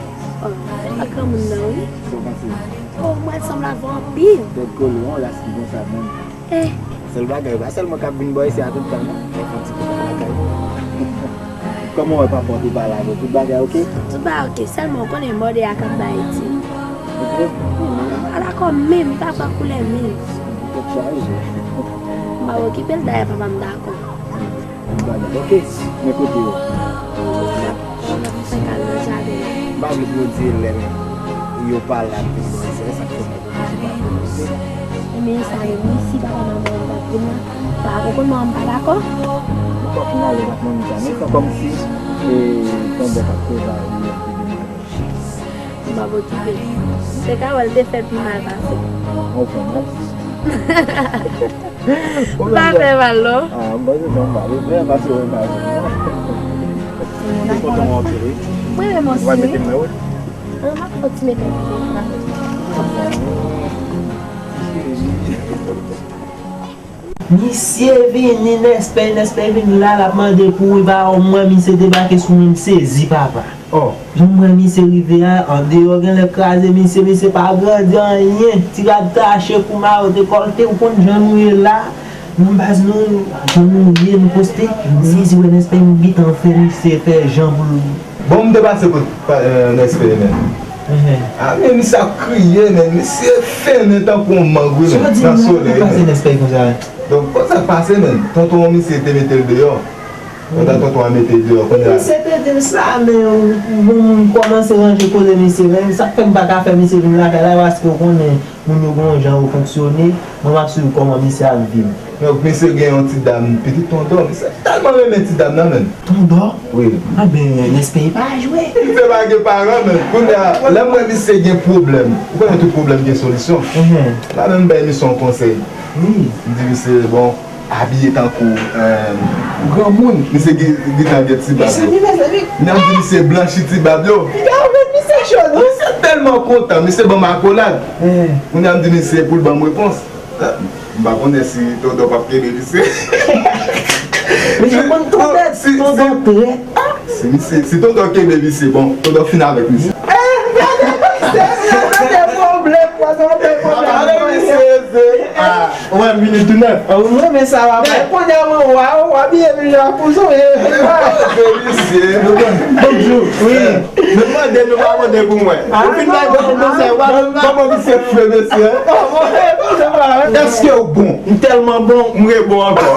Oh, se pa granmoun nan wi. Sa w panse? Oh, mwen sanble avè w anpil. Tèt kole, yon ras ki konsa menm. Eh. Sèl bagay, pa sèlman k ap vin bò isi a tout tan non. Mwen fè yon ti kout lakay. Kòman w wè papa w te pale avè w? Tout bagay oke? Tout bagay oke, sèlman w konnen mòde a k ap bay ti. Oke? Wi, men li pa dakò menm, li pa pran koulè menm. Tèt chaje. M ap okipe l, dayè papa m dakò. Oke, men kote yo? N ap fè kal nan jaden an. M pa vle pou yo di e lè yo pale ap vin bò isi a, e sa k fè m oblije pa vin isi. Men sa menm wi, si papa manman m t ap vin la, pa poko non m pa dakò. Bon, bon, fin ale ak manmi sa, men fè kòmsi e tonton k ap prepare li ap vin maryaj. M ap okipe. Se ka wè l te fè pi mal pase. Ou fè mal. M pa fè mal non. Ah, m panse se yon mal. Ou fè mal se ou fè mal. Mwen kontan wè w anpil wi. Mwen menm osi. Ou pral mete m nan wout? Ah, m ap fè yon ti mete m nan wout. Misye vini, Nèspè, Nèspè vin la, l ap mande pou repa, mwen misye debake sou mwen, m sezi papa. Oh. Jan m wè misye rive a, andeyò genlè kraze misye, misye pa grandi anyen. Ti rad tache, kou mayo dekòlte, ou konn jan nou ye la. Nou baz nou, jan nou ye, nou poste. M sezi wè Nèspè, m gentan fè misye fè jan pou l. Bon, m te pase kot Nèspè menm. A men misye ap kriye, men misye fennen tankou yon mang wi, men nan solèy, men. Donk, konn sa k pase, men. Tonton misye te mete l deyò. Pandan tonton an mete l deyò, kounye a. Misye te di m sa, men bon, m kòmanse ranje koze misye, men sa k fè m pa ka fè misye vin lakay la, paske w konnen, Moun yo gen yon jan yo fonksyone, mwen m ap swiv kòman misye ap viv. Donk, misye gen yon ti dam, pitit Tondò, misye tèlman renmen ti dam nan, menm. Tondò? Wi. Anben, Nèspè pa jwe. Misye pa gen paran, menm. Kounye a, lè m wè misye gen pwoblèm, ou konnen tout pwoblèm gen solisyon. Mhm. M pa menm bay misye yon konsèy. Wi. M di misye, bon, abiye tankou, eh, granmoun. Misye gen, gentan gen ti bab yo. Mezanmi, mezanmi. N ap di misye blanchi ti bab yo. Piga ou met misye cho, non? Misye tèlman kontan, misye ban m akolad. Eh. Kounye a m di misye pou l ban m repons. Eh, m pa konnen si Tondò p ap kenbe misye. Mesye, konn Tondò, si, Tondò si, trèt. Si misye, si Tondò kenbe misye, bon, Tondò fin avèk misye. Eh, gade misye, gade pwoblèm, gade pwoblèm. Gade misye, se, ah. Ou wè m vini tou nèf. Ah, mwen renmen sa w ap fè. Kounye a mwen wè w, w abiye m jan pou zonye. Mesye. Bonjou. Wi. Nou mande, nou pa mande pou mwen. Ah, ou fin bay bon konsèy, w pa, w pa mande se fre, mesye. Èske w bon? M tèlman bon, m rebon ankò.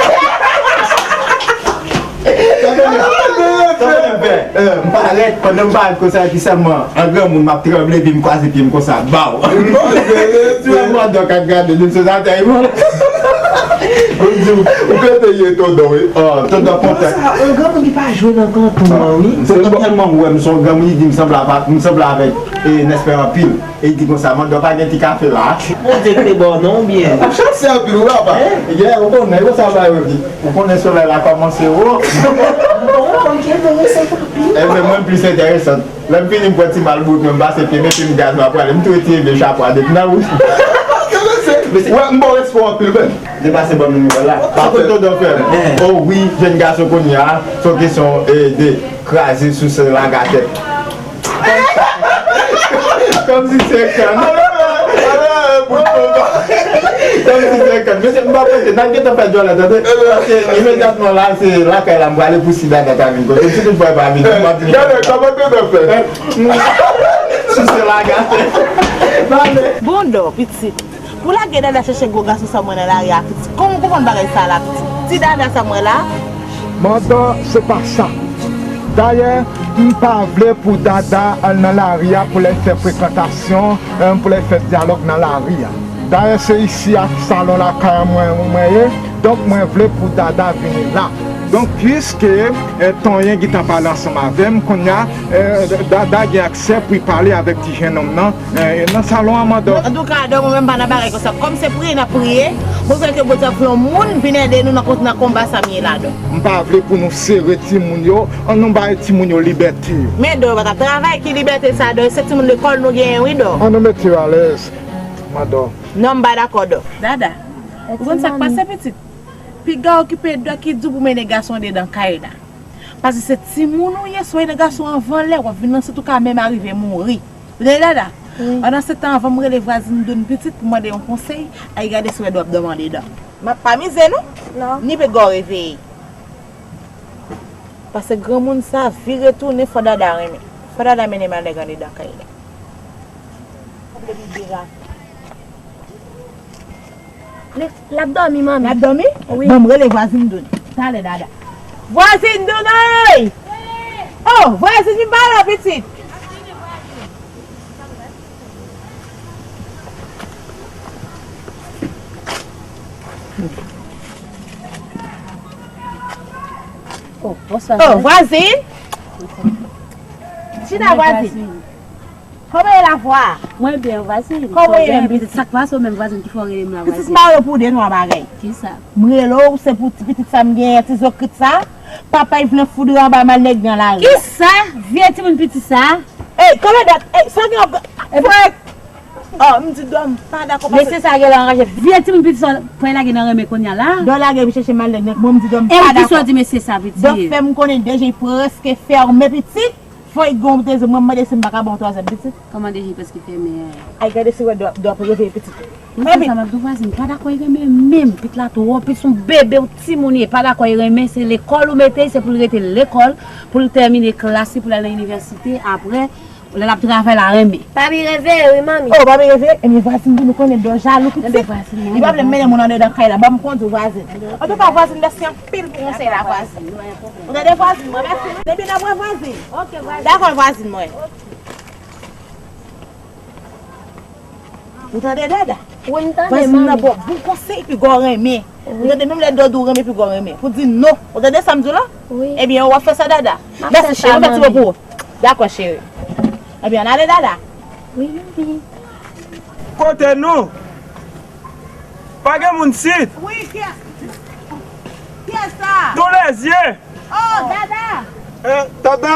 Sa vle di, sa vle di, m parèt, pandan m parèt konsa, epi sèlman, an granmoun, m ap tranble, epi m kwaze pye m konsa, baw! Ti manman dòk ap gade, li sot atè, wi. Ou di, ou kote ye, Tondò, wi. Ah, Tondò kontan. Sa, an granmoun ki pa jwe nan kanton an, wi. Se Tondò tèlman wè m se yon granmoun, li di m sanble avèk, m sanble avèk, eh, Nèspè anpil. E li di konsa, "Mandò, pa gen ti kafe la?" Bondye ki te ba w non, oubyen? Ou chase anpil, wi, papa. Hein? Yeah, ou konnen, ou sa bay, wi. Ou konnen solèy la kòmanse wo. Bon, ok, enteresan, papi. Enben, mwen plis enteresan. Lè m fini, m pran ti malbout mwen, m pase pye, m epi m gaz la prale, m tou retire vye chapo a depi nan wout. Wè, m ba w respè anpil, menm. Depase ban m nimewo la. Pase Tondò fè m. Oh wi, jèn gason kounye a, se yon kesyon, eh, de kraze sou se lagatè. Kòmsi se kàn. Kòmsi se kàn. Mesye, m pa prese, n ap gentan fè djòlè, tande. Paske imedyatman la, se lakay la, m prale pou si Dada ta vin kote m. Si toutfwa l pa vin, m ap vin. Gade, kòman te fè? Sou se lagatè. Bondò, pitit. Pou lage Dada chèche gwo gason sa mwen nan lari a, pitit. Kòman w konprann bagay sa la, pitit? Ti Dada sa mwen la? Mandò, se pa sa. Dayè, m pa vle pou Dada al nan lari a pou l al fè frekantasyon, eh, pou l al fè dyalòg nan lari a. Dayè, se isi a salon lakay mwen, mwen ye, donk mwen vle pou Dada vini la. Donk, piske, eh, Tonyen gentan pale ansanm avè m, kounye a, eh, Dada gen aksè pou l pale avèk ti jennonm nan, eh, nan salon an, Mandò. Antouka, Dada, mwen menm pa nan bagay konsa. Kòm se priye n ap priye, mwen kwè ke Bondye ap voye yon moun vin ede nou nan kon-, nan konba sa m ye la, Dada. M pa vle pou nou sere timoun yo, ann nou bay timoun yo libète yo. Men, Dada, w pa t ap travay, ki libète sa, Dada? Se timoun lekòl nou genyen, wi, Dada. Ann nou mete yo alèz, Mandò. Non, m pa dakò, Dada. Dada, ou konn sa k pase, pitit? Piga okipe Dada ki di w pou mennen gason andedan kay la. Paske se timoun ou ye, si w mennen gason anvan lè, w ap vin nan sit ou ka menm arive mouri. Ou tande, Dada? Wi. Pandan se tan, anvan m rele vwazin Doun pitit pou mande yon konsèy, al gade si w wè Dada ap dòmi andedan. M ap pa mize non. Non. Ni piga w reveye. Paske granmoun sa vire tounen, fò Dada renmen. Fò Dada mennen malèg andedan kay la. Li, l ap dòmi, manmi. L ap dòmi? Wi. Bon, m rele vwazin Doun. Talè, Dada. Vwazin Doun, oy! Oh, vwazin, vin pale, pitit. Oh, bonswa, oh, vwazin. Chita, vwazin. Kòman ye lavwa a? Mwen byen, vwazin. Kòman ye menm, pitit? Sa k pase w menm, vwazin, ki fè w rele m la, vwazin? Pitit, m pa rele w pou de twa bagay. Kisa? M rele w, se pou ti pitit sa m genyen, ti zokrit sa. Papa y vle foudre anba mal nèg nan lari. Kisa? Vye timoun piti sa? Ey, kòman dat? Ey, sa gen yon frèk. Oh, m di Dòm, pa dakò, paske mesye sa gen la anraje. Vye timoun piti sa, pran lage nan renmen kounye a la. Dò lage vin chèche mal nèg nan. Mwen, m di Dòm, pa dakò. E m ki soti mesye sa, piti? Dòm fè m konnen deja prèske fèmen, pitit. Fò y gen yon dezye, mwen mande si m pa ka ba w twazyèm pitit. Kòman deja prèske fèmen an? Ay, gade si w wè Dòm, Dòm reveye pitit. Mwen se sa m ap di w, vwazin, pa dakò y renmen menm. Pitit la twò piti, se yon bebe, yon timoun ye, pa dakò y renmen, se lekòl ou mete, se pou l rete lekòl, pou l tèmine klas li, pou l al nan inivèsite, apre, lè l ap travay la, renmen. Papi reveye, wi, manmi. Oh, papi reveye? Ebyen, vwazin, pou nou konnen Dò jalou, pitit. Li pa vle mennen moun andedan kay la. Ban m kondui, vwazin. Antouka, vwazin, mèsi anpil pou konsèy la, vwazin. Ou tande, vwazin? Mwen, mèsi. Depi n ap wè, vwazin. Ok, vwazin. Dakò, vwazin mwen. Ou tande, Dada? Wi, m tande, manmi. Vwazin nan ba w bon konsèy, pi gò renmen. Ou tande, menm lè Dòdou renmen, pi gò renmen. Pou di non. Ou tande sa m di w la? Wi. Ebyen, w ap fè sa, Dada. M ap fè sa, manmi. Mèsi, cheri, m fè ti mo pou ou. Dakò, cheri. Ebyen, ann ale, Dada. Wi, manmi. Kote nou? Pa gen moun sit. Wi, kiyès, kiyès sa? Tou lèzye. Oh, Dada! Eh, Dada!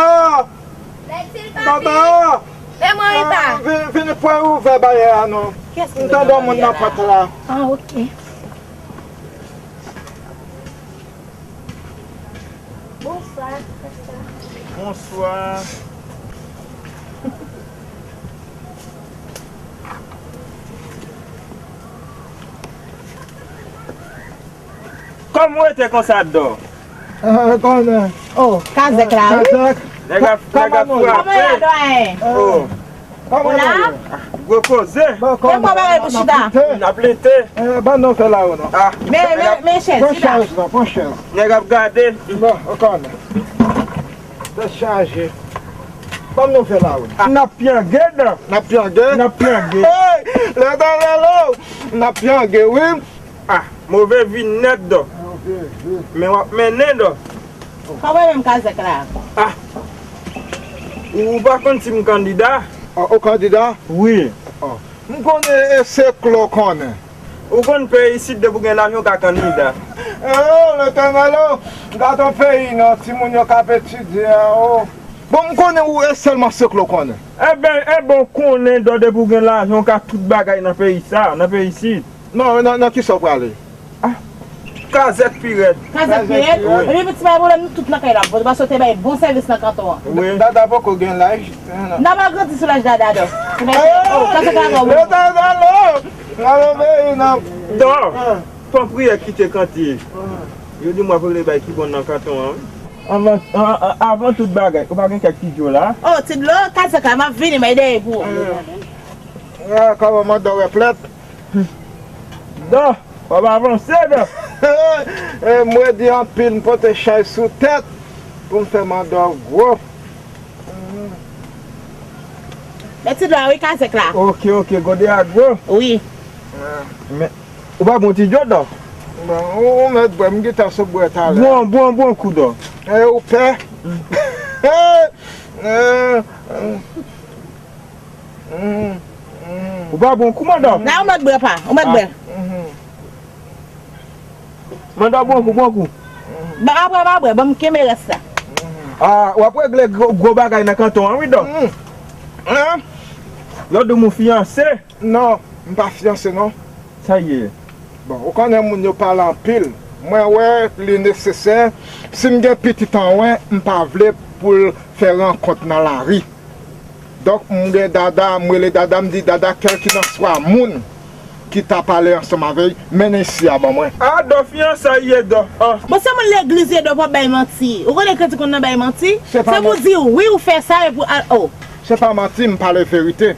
Bètil papi! Dada! E mwen, Rita. Ah, vin, vin pou ouvè baryè a non. M tande yon moun nan pòt la. Ah, ok. Bonswa, pastè. Bonswa. Kòman w rete konsa, Dò? Ah, kòman? Oh, Kazèk la, wi. Kazèk. Nèg ap, nèg ap frape. Kòman ye, dwayen? Oh. Kòman nou ye? Gwo koze. Bon, kòman nou ye? N ap lite. N ap lite. Eh, ban nou fè la, non. Ah. Men, men, men, chèz, pran chèz la, pran chèz. Nèg ap gade. Bon, kòman? Tèt chaje. Ban nou fè la, wi. Ah. N ap pyangé, Dò. N ap pyangé? N ap pyangé. Hey! Lè ta lè lò. N ap pyangé, wi. Ah, move vi nèt, Dò. Move vi. Men w ap mennen, Dò. Kòman menm Kazèk la? Ah. Ou, ou pa konn si m kandida? Ah, ou kandida? Wi. Ah. M konnen e se klo konnen. Ou konn peyi isit depi w gen lajan w ka kandida. Oh, Letènèl, oh, gade yon peyi non, timoun yo k ap etidye a, oh. Bon, m konnen ou e sèlman se klo konnen. Eben, eben, w konnen, Dò, depi w gen lajan, w ka tout bagay nan peyi sa, nan peyi isit. Non, nan, nan kisa w prale? Ah, Kazèk pi rèd. Kazèk pi rèd? Wi. Epi, ti bay pwoblèm, nou tout nan kay la. Paske w te bay bon sèvis nan kanton an. Wi. Dada poko gen laj. N ap agrandi sou laj Dada, Dò. Oh, Kazèk la, Dò. Dada, non. Dò, pran priyè kite kantye. Yo di m w ap regle bay ki bon nan kanton an. Anvan, an, an, avan tout bagay, ou pa gen kèk ti dlo la? Oh, ti dlo, Kazèk la, m ap vini, bay dèyè pou ou. Ah, kòman, Dò, wè plèt? Dò, w ap avanse, Dò. Eh, m redi anpil, m pote chay sou tèt pou m fè mandò gwo. Men ti dlo a wi, Kazèk la. Ok, ok, gode a gwo. Wi. Men, ou pa bon ti dlo, Dò? Bon, ou, ou mèt bwè, m gentan sot bwè talè. Bon, bon, bon kou, Dò. Eh, ou pè? Eh, eh. Ou pa bon kou, Mandò? Nan, ou mèt bwè pa, ou mèt bwè. Mandò, bon kou, bon kou. Bon, apre m a bwè, ban m kenbe rès la. Ah, w ap regle gwo, gwo bagay nan kanton an, wi, Dò. Yo di m ou fiyanse. Non, m pa fiyanse, non. Sa ye? Bon, ou konnen moun yo pale anpil. Mwen wè li nesesè. Si m gen pitit anwen, m pa vle pou l fè rankont nan lari. Donk, m gen Dada, m rele Dada, m di, Dada, kèlkinanswa moun ki ta pale ansanm avè l, mennen isi a ban mwen. Ah, Dò, fiyansay ye, Dò. Ah. Bon, se moun legliz ye, Dò, pa bay manti. Ou konnen kretyen konn nan bay manti? Se pou di wi, ou fè sa, epi al, oh. Se pa manti, m pale verite.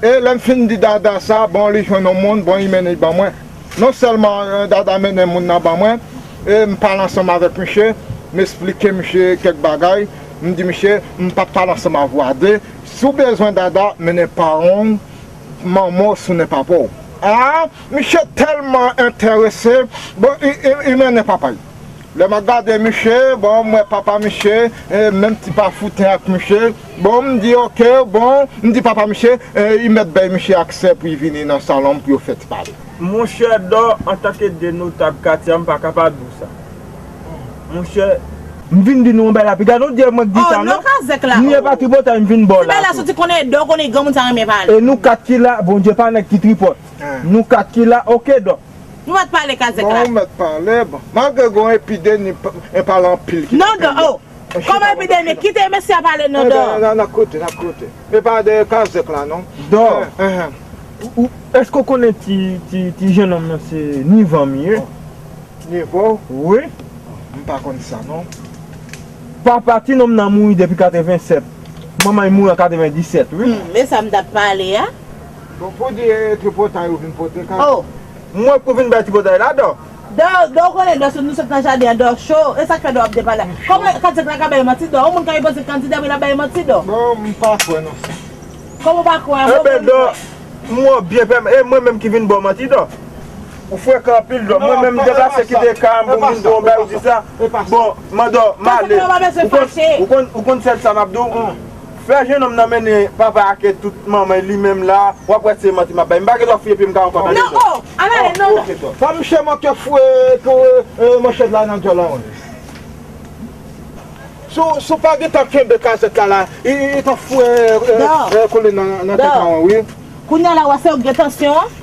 E lè m fin di Dada sa, bon, li jwenn yon moun, bon, li mennen l ban mwen. Non sèlman, eh, Dada mennen moun nan ban mwen, e m pale ansanm avèk misye, m esplike misye kèk bagay, m di misye, m p ap pale ansanm avè w a de. Si w bezwen Dada, mennen paran w, manman w, sounen papa w. Ah, misye tèlman enterese, bon, li, li, li mennen papa l. Lè m ap gade misye, bon, m wè papa misye, eh, menm ti pa fouten ak misye. Bon, m di, oke, bon, m di papa misye, eh, li mèt bay misye aksè pou li vini nan salon m pou yo fè ti pale. Monchè Dò, antanke de notab katye a, m pa ka pa di w sa. Monchè, m vin di nou yon bagay la, pi gade yon dyè mwen k di sa, non? M ye pa tripotay, m vin ba w la tou. Soti konnen Dò, konnen granmoun sa renmen pale. E nou kat ki la, Bondye pa nèg ki tripot. Nou kat ki la, oke, Dò. Nou mèt pale, Kazèk la. Bon, ou mèt pale, bon. Malgre gon epidemi, pa, e pale anpil ki... Non, Dò, oh. Kòman epidemi? Kite mesye a pale, non, Dò. N ap koute, n ap koute. Men pa de Kazèk la, non. Dò, èske w konnen ti, ti, ti jennonm nan se Nivan m ye? Nivan? Wi. M pa konn sa, non. Papa ti nonm nan mouri depi katrevennsèt. Manman l mouri an katrevendisèt, wi. Hmm, e sa m t ap pale a. Bon, pou di, eh, tripotay ou vin pote, ka... Oh. Mwen pou vin bay tripotay la, Dò. Dò, Dò, ou konnen, Dò, nou sot nan jaden an, Dò cho. E sa k fè Dò ap depale. Kòman Kazèk la ka bay manti, Dò? Yon moun ka repoze kandida, epi l ap bay manti, Dò. Bon, m pa kwè nan sa. Kòman w pa kwè? Enben, Dò, M wè w byen pè, e mwen menm ki vin ba w manti, Dò. Ou frekan anpil, Dò. Mwen menm m deplase kite kay m pou m vin ba w bay, ou di sa. Bon, Mandò, m ale. Ou konn, ou konn, ou konn sèl sa m ap di w? Fè jennonm nan mennen papa ak tout manman li menm la, w ap wè se manti m ap bay. M pa gen dwa fouye pye m ka ankò tande, Dò. Non, oh, ann ale, non, non. Ok, Dò. Fò misye manke fouye tou, e, manchèt la nan dyòl la, wi. Si w, si w pa gentan kenbe kazèk la, la, li, li, li t ap fouye, e, e, e, kole nan, nan tèt la, wi. Kounye a la, w a se ou gen tansyon an?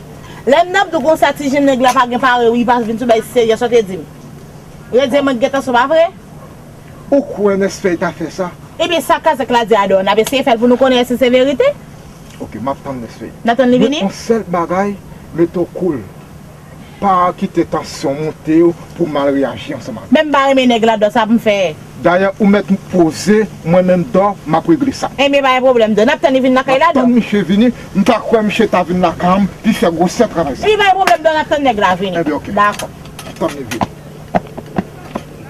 Lè m t ap di w konsa, ti jèn nèg la pa gen pare, wi, li pa vin sou bay serye, sa w te di m. Ou te di mwen gen tansyon, pa vre? Ou kwè Nèsfèy ta fè sa? Ebyen, sa kazèk la di a, Dò, n ap eseye fè l pou nou konnen èske se verite. Ok, m ap tann Nèsfèy. N ap tann li vini? Men yon sèl bagay, mete w koul. Pa kite tansyon monte w pou w mal reyaji ansanm avè l. Men m pa renmen nèg la, Dò, sa pou m fè? Dayè, ou mèt poze, mwen menm, Dò, m ap regle sa. Ebyen, pa gen pwoblèm, Dò. N ap tann li vin lakay la, Dò. M ap tann misye vini, m pa kwè misye ta vin lakay m, li fè gwosè travay sa. Ebyen, pa gen pwoblèm, Dò, n ap tann nèg la vini. Ebyen, ok. Dakò. Tann li vini.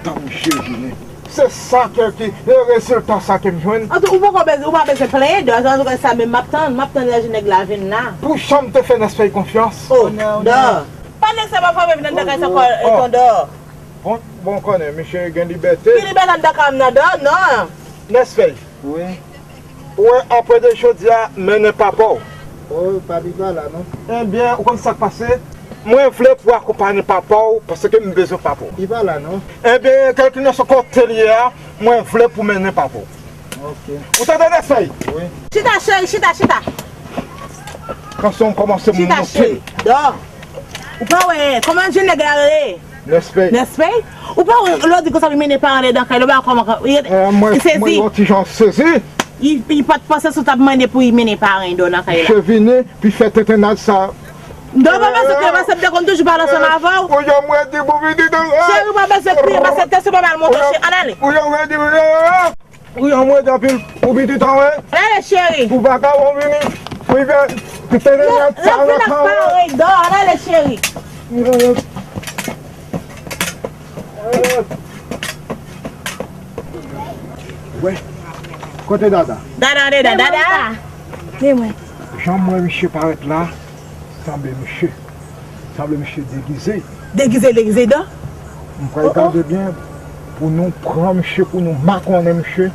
Tann misye vini. Se sa ke, ki, e rezilta sa ke m jwenn. Antouka, ou poko bezwen, ou pa bezwen plenyen, Dò. Antouka, sa menm m ap tann, m ap tann lè nèg la vin la. Pou jan m te fè Nèsfèy konfyans. Oh, Dò. Pa nèg sa pa frape vin anndan kay sa ankò, e, Dò. Bon, bon, konnen, misye gen libète. Ki libète anndan kay m nan, Dò? Non. Nèsfèy. Wi. Ou wè, apre de jodi a, mennen papa w. Oh, papi pa la, non. Ebyen, ou konn sa k pase? Mwen vle pou w akonpaye papa w, paske m bezwen papa w. Li pa la, non. Ebyen, kèlkeswa kote l ye a, mwen vle pou w mennen papa w. Ok. Ou tande, Nèsfèy? Wi. Chita, cheri, chita, chita. Tansyon m kòmanse monte. Chita, cheri. Dò. Ou pa wè, kòman jèn nèg la rele? Nèsfèy. Nèsfèy? Ou pa wè, lè w di konsa, li mennen paran l anndan kay la, ou pa wè kòman, li, li sezi. Mwen yon ti jan sezi. Li, li pa t panse si w t ap mande pou li mennen paran l anndan kay la. Misye vini, pi fè tentennad sa. Non, pa bezwen kriye, paske m te konn toujou pale ansanm avè w. Ou janm redi pou pitit an. Cheri, ou pa bezwen kriye, paske tansyon pa mal monte, cheri. Ann ale. Ou janm redi pou pitit an. Ou janm redi anpil pou pitit an, wi. Ann ale, cheri. Ou pa ka bon vini. Ou fè tentennad sa nan kay la. Ann ale, cheri. Wè. Kote Dada? Dada, Dada, Dada. Men mwen. Jan m wè misye parèt la, sanble misye. Sanble misye degize. Degize, degize, Dò? M pral gade byen pou nou pran misye, pou nou makonnen misye.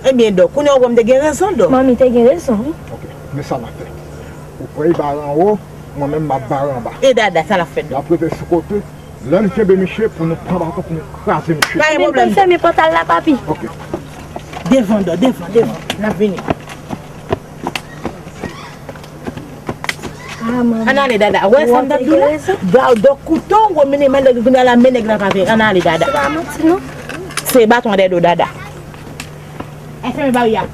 Ebyen, Dò, kounye a ou wè m te gen rezon, Dò. Manmi te gen rezon, wi. Ok, men sa n ap fè. Ou pral bare anwo, mwen menm m ap bare anba. E Dada, sa l ap fè, Dò? L ap rete sou kote. Lè n kenbe misye, pou nou pran baton, pou nou kraze misye. Pa gen pwoblèm, Dò. Fèmen pòt la, papi. Ok. Devan, Dò, devan, devan. N ap vini. Ah, manman. Ann ale, Dada. Wè sa m t ap di w la? Dò, kouto w mennen, men nèg la pa vini. Ann ale, Dada. Se pa manti, non. Se baton dèyè do, Dada. Fèmen baryè a.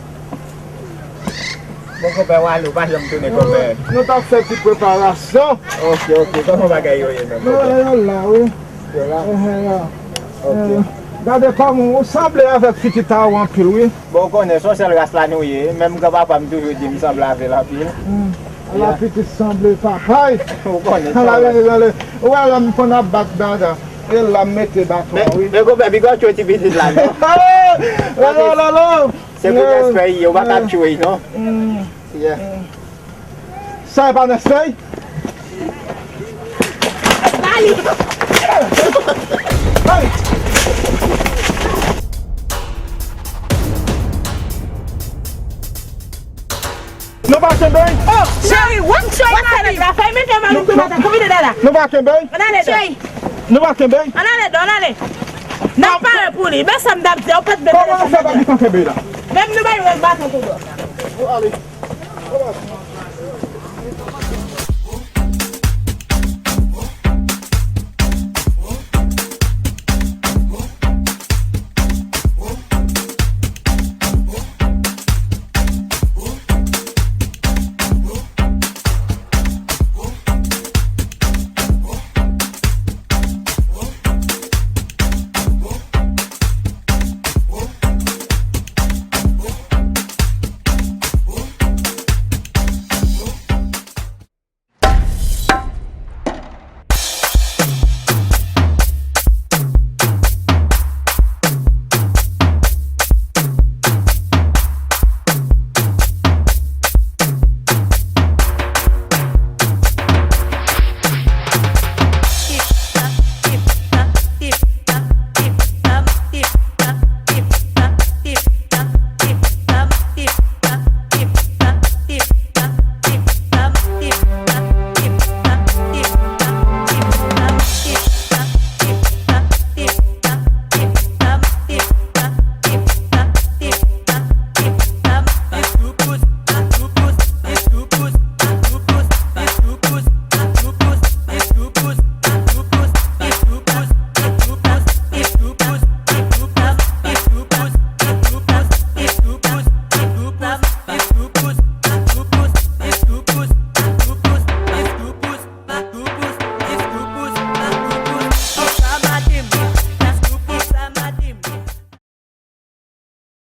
Bon, konpè, w ale, w pa janm tounen, konpè. Nou t ap fè ti preparasyon. Ok, ok. Kòman bagay yo ye menm, konpè? Yo la, wi. Yo la? Ehe, yo. Ok. Gade kòman ou sanble avèk pitit a ou anpil, wi. Bon, ou konnen, se yon sèl ras la nou ye. Menm granpapa m toujou di m sanble avè l anpil. Hmm. Ala pitit sanble papay. Ou konnen, se yon ras. Ou wè lè m konn ap bat Dada. E la m mete baton an, wi. Men, men konpè, bigò tchwe ti pitit la, non? Lolo, lolo. Se pou Nèsfèy, ou pa ka tchwe, non? Hmm. Yeah. Sa e pa Nèsfèy? Bali. Hey! Nou pa kenbe l? Oh, cheri, w ap fè nèg la fè, mete mari tou maten, konbite Dada. Nou pa kenbe l? Ann ale, Dò. Nou pa kenbe l? Ann ale, Dò, ann ale. N ap pare pou li. Men sa m t ap di, ou pa t vle. Kòman nou fè pa gentan kenbe la? Menm nou bay yon baton tou, Dò. Nou ale.